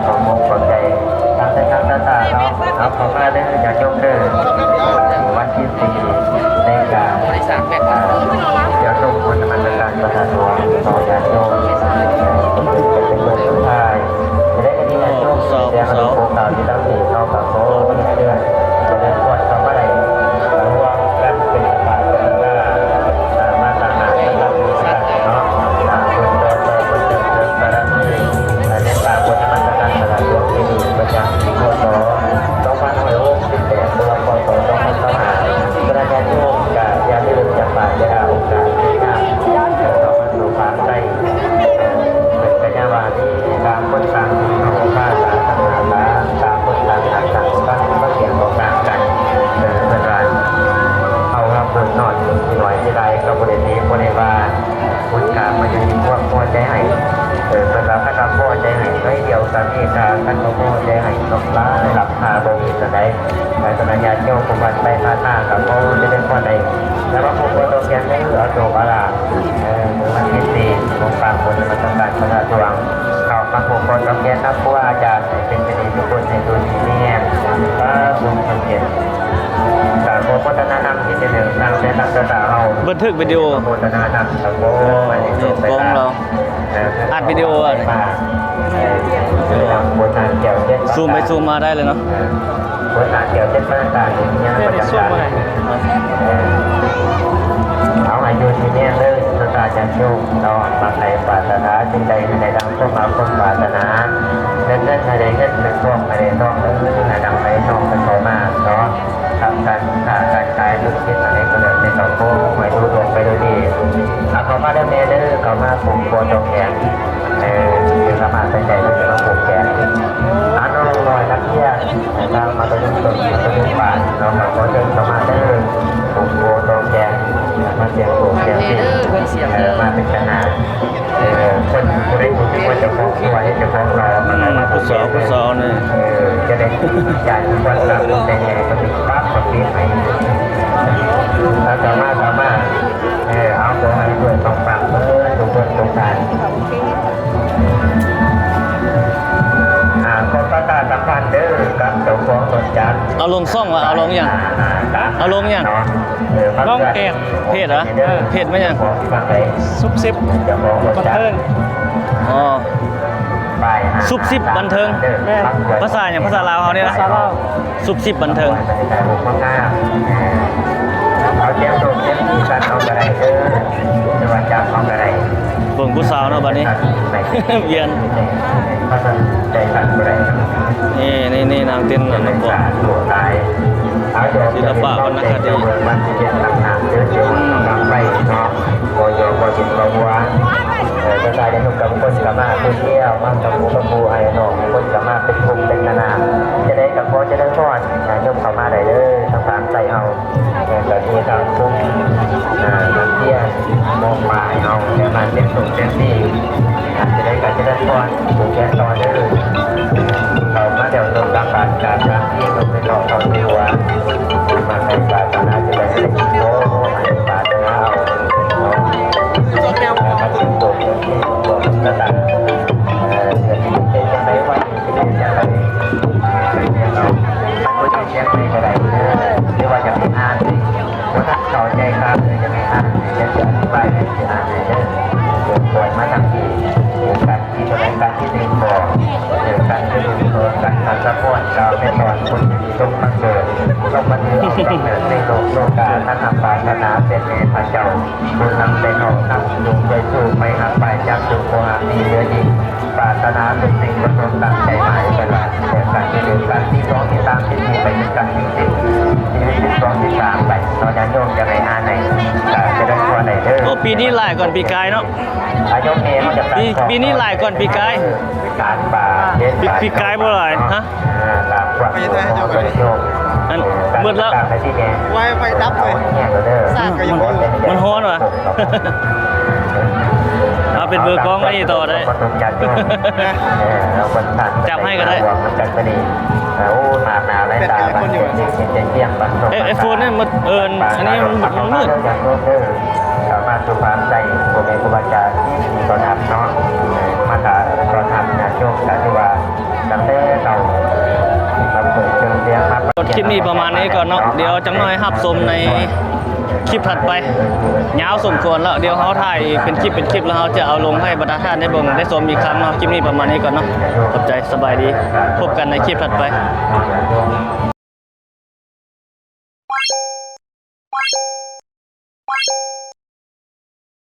ຂອບອົກຂອບໃຈທາງໄທທາງຊາດເນາະ. ເອົາ ເຂົ້າມາເດີຍາດໂຍມເດີ ວັນທີສີ່ ໃນການ ອ່າ ຈະລົງມົນນະມັດສະການພະທາດຫຼວງເນາະ ຍາດໂຍມ ເປັນມື້ສຸດທ້າຍ ຈະໄດ້ ໂອ້ ຜູ້ສາວ ຜູ້ສາວ ຜູ້ສາວ ສອງພັນຫ້າຮ້ອຍຫົກສິບແປດ ຫຼືວ່າ ພ.ສ. ສອງພັນຊາວຫ້າ ຄະນະຍາດໂຍມກະຢ່າລືມຈະປາດຢ່າລະໂອກາດທີ່ງາມ ເຂົ້າມາສູ່ພາກໃຕ້ ເພິ່ນກະຍັງວ່າມີຕ່າງຄົນຕ່າງສິດເນາະ ພາສາຕ່າງພາສາ ຕ່າງຄົນຕ່າງຊາດ ຕ່າງວັນ ມາກຽງອອກຕ່າງກັນ ເອີ ເພິ່ນວ່າເຮົາຮັບບຸນນ້ອຍໜ້ອຍຊິຫຼາຍກະບໍ່ໄດ້ຕີບໍ່ໄດ້ວ່າ ບຸນກະມາຢູ່ທີ່ຄວາມພໍໃຈໃຫ້ ເອີ ເພິ່ນວ່າຄັນວ່າພໍໃຈໃຫ້ໜ້ອຍດຽວກະມີຄ່າ ຄັນວ່າບໍ່ພໍໃຈໃຫ້ຫຼາຍ ຮັບຄ່າບໍ່ມີສ່ຳໃດ. ແລະ ຄະນະຍາດໂຍມຜູ້ຜ່ານໄປຜ່ານມາກະຂໍຈະເລີນພອນໃຫ້ ແລະ ມາຜູກຄໍຕໍ່ແຂນໃຫ້ເຮົາໂຊກເອົາລາບ ເອີ ມື້ວັນທີສີ່ ຂອງຝາກບຸນນະມັດສະການພະທາດຫຼວງ ເຂົ້າມາຜູກຄໍຕໍ່ແຂນນຳຄູອາຈານ ໃຫ້ເປັນສິລິມຸງຄຸນ ໃຫ້ຢູ່ດີມີແຮງ ພາບຸນສົມເດັດ. ກະຂໍໂມທະນານຳອີກເທື່ອໜຶ່ງ ຕັ້ງແຕ່ນັກສຶກສາເຮົາ ບັນທຶກວິດີໂອ ໂມທະນານຳ ເອີ ຂອງເຮົາ ອັດວິດີໂອ ມາ ເອີ ບຸນນາແກ້ວເຈັດ ຊູມໄປຊູມມາໄດ້ເລີຍເນາະ ເອີ ບຸນນາແກ້ວເຈັດ ປານຕາ ເອີ ເອົາໃຫ້ຢູ່ດີມີແຮງເດີ ສາທຸ ຍາດໂຍມເນາະ ໝັ້ນໃນປາດຖະໜາສິ່ງໃດໃຫ້ໄດ້ດັ່ງ ສົມຫວັງສົມປາດຖະໜາ ເງິນເງິນໃຫ້ໄດ້ເງິນ ເງິນທອງໃຫ້ໄດ້ທອງເດີ ໃຫ້ຮັ່ງໃຫ້ລວຍ ໃຫ້ເຂົ້າມາເນາະ ທຳການຄ້າການຂາຍ ທຸລະກິດອັນໃດກະແລ້ວແຕ່ ເຂົ້າໂຕໃຫ້ລຸລ່ວງໄປໂດຍດີ. ເຂົ້າມາເດີແມ່ເດີ ເຂົ້າມາຜູກຄໍຕໍ່ແຂນ ເອີ ສາມາດໃຊ້ໄດ້ ເພິ່ນຈະມາຜູກແຂນ ອາ ນ້ອງນ້ອຍນັກຮຽນ ທາງມັດທະຍົມຕົ້ນ ມັດທະຍົມປາຍເນາະ ກະຂໍເຊີນເຂົ້າມາເດີ ຜູກຄໍຕໍ່ແຂນ ມາສຽງໂຊກສຽງເຊ ເອີ ມາເປັນຂະໜາດ ເອີ ຄົນຜູ້ໃດຮູ້ສຶກວ່າເຈົ້າຂອງຕົວເຮັດເຈົ້າຂອງຫຼໍ່ ອືມ ຜູ້ສາວ ຜູ້ສາວນີ້ ເອີ ຈະໄດ້ຍາດຜູ້ຄວນລັກ ແຕ່ໃຫຍ່ກໍຕິດປັບກໍຕິດໃຫ້ ເຂົ້າມາ ເຂົ້າມາ ເອີ ເອົາ ຂໍໃຫ້ດ້ວຍສອງຝັ່ງເບີດທຸກຄົນທຸກທ່ານ ອ່າ ຂໍປະຊາສຳພັນເດີ ກັບເຈົ້າຂອງລົດຈັກ ເອົາລົງຊ່ອງວ່າ ເອົາລົງຫຍັງ ເອົາລົງຫຍັງ ເນາະ ເອີ ມາເກີດ ລອງແກະ ເພຈຫວາ? ເອີ ເພຈແມ່ນຫຍັງ? ຊຸບຊິບບັນເທີງ ອໍ ຊຸບຊິບບັນເທີງ ແມ່ນ ພາສາຫຍັງ? ພາສາລາວເຮົານີ້ນະ ພາສາລາວ ຊຸບຊິບບັນເທີງ ເອົາແຈມໂຕແຈມສີສັນເອົາກະໄດ້ເດີ ແຕ່ວ່າຈັບເອົາກະໄດ້ ເບິ່ງຜູ້ສາວເນາະ ບາດນີ້ ວຽນ ພາສາໃຈສັນບໍ່ໄດ້ ນີ້ ນີ້ ນີ້ ນາງເຕັ້ນອັນນັ້ນບໍ່ ສິລະປະວັນນະຄະດີ ອືມ ເອີ ກະຊາຍເດຊະ ກະຄົນກະມາຜູ້ດຽວ ມາກັບໝູ່ກັບໝູ່ ອ້າຍນ້ອງ ຄົນກະມາເປັນກຸ່ມເປັນຄະນະ ຈະໄດ້ກະຂໍຈະໄດ້ພອນ ຍາດໂຍມເຂົ້າມາໄດ້ເດີ ທາງຝັ່ງໄຊເຮົາ ເອີ ກະມີທາງກຸ່ມ ອ່າ ນັກຮຽນ ມ.ປາຍເຮົາ ໄດ້ມາເປັນສົມເປັນສີ ຈະໄດ້ກະຈະໄດ້ພອນ ຜູກແຂນຕໍ່ເດີ ເຂົ້າມາແລ້ວ ໂຕກາບານກາບສາມທີ ເຂົ້າໄປເນາະ ເຂົ້າໄປຫົວ ມາໃສ່ບາດ ມານາຈະໄດ້ໂອ້ ໃຫ້ບາດ ທີ່ໜຶ່ງບໍ່ ເກີດການເຈລິນໂຕກັນ ທັນສະພອນ ກ່າວໃຫ້ຕອນຄົນດີລົງມາເກີດ ລົງມາຖືອອກກຳເນີດໃນໂລກໂລກາ ທັນນຳປາຖະໜາເປັນແມ່ພະເຈົ້າ ບຸນນຳແຕ່ເຮົານຳ ຈົ່ງໄດ້ສູ້ໄປຮັບໄປຈັກ ຈົ່ງບໍ່ຫາກມີເຫຼືອອີກ ປາຖະໜາສຸດໜຶ່ງ ບໍ່ຕ້ອງຕັ້ງໃຈໝາຍ ເພິ່ນວ່າ ເກີດການເຈລິນກັນ ທີສອງ ທີສາມ ທີສີ່ ໄປຄືກັນ ທີສີ່ ທີສິບສອງ ທີສາມ ໄປເນາະ ຍາດໂຍມ ຈະໄດ້ຫາໃນ ກະຈະໄດ້ທົ່ວໄດ້ເດີ ໂອ້ ປີນີ້ຫຼາຍກ່ອນປີກາຍເນາະ. ອາຍຸແມ່ເຮົາຈະ ປີ ປີນີ້ຫຼາຍກ່ອນປີກາຍ ການປ່າເຮັດ ປີ ປີກາຍບໍ່ຫຼາຍ ຮະ ເອີ ຕາມຄວາມ ອັນ ເອີ ໝົດແລ້ວ ໄວໄຟດັບເລີຍ ເອົາແຮງເດີ ມັນ ມັນຮ້ອນຫວາ ເອົາເປັນເບີກອງໄວ້ນີ້ຕໍ່ໄດ້ ເອີ ເອົາຄົນ ຈັບໃຫ້ກໍໄດ້ ເອີ ໂອ້ ໜ້າໜາວໄດ້ຕາ ເອີ ໄອ້ໂຟນນີ້ມັນ ເອີ ອັນນີ້ມັນ ມັນມືດ ເອີ ມາສຸພານໃສ່ພໍ່ແມ່ຄູບາອາຈານທີ່ດີຕ້ອນຮັບເນາະ ມາຖ້າຕ້ອນຮັບຍາດໂຍມກໍຖືວ່າຕັ້ງແຕ່ເຊົ້າ ມາເປີດເຄື່ອງສຽງມາ ຄລິບນີ້ປະມານນີ້ກ່ອນເນາະ ດຽວຈັກໜ້ອຍຮັບຊົມໃນຄລິບຖັດໄປ ຍາວສົມຄວນແລ້ວ ດຽວເຮົາຖ່າຍເປັນຄລິບເປັນຄລິບ ແລ້ວເຮົາຈະເອົາລົງໃຫ້ບັນດາທ່ານໄດ້ເບິ່ງໄດ້ຊົມອີກຄັ້ງເນາະ ຄລິບນີ້ປະມານນີ້ກ່ອນເນາະ ຂອບໃຈ ສະບາຍດີ ພົບກັນໃນຄລິບຖັດໄປ.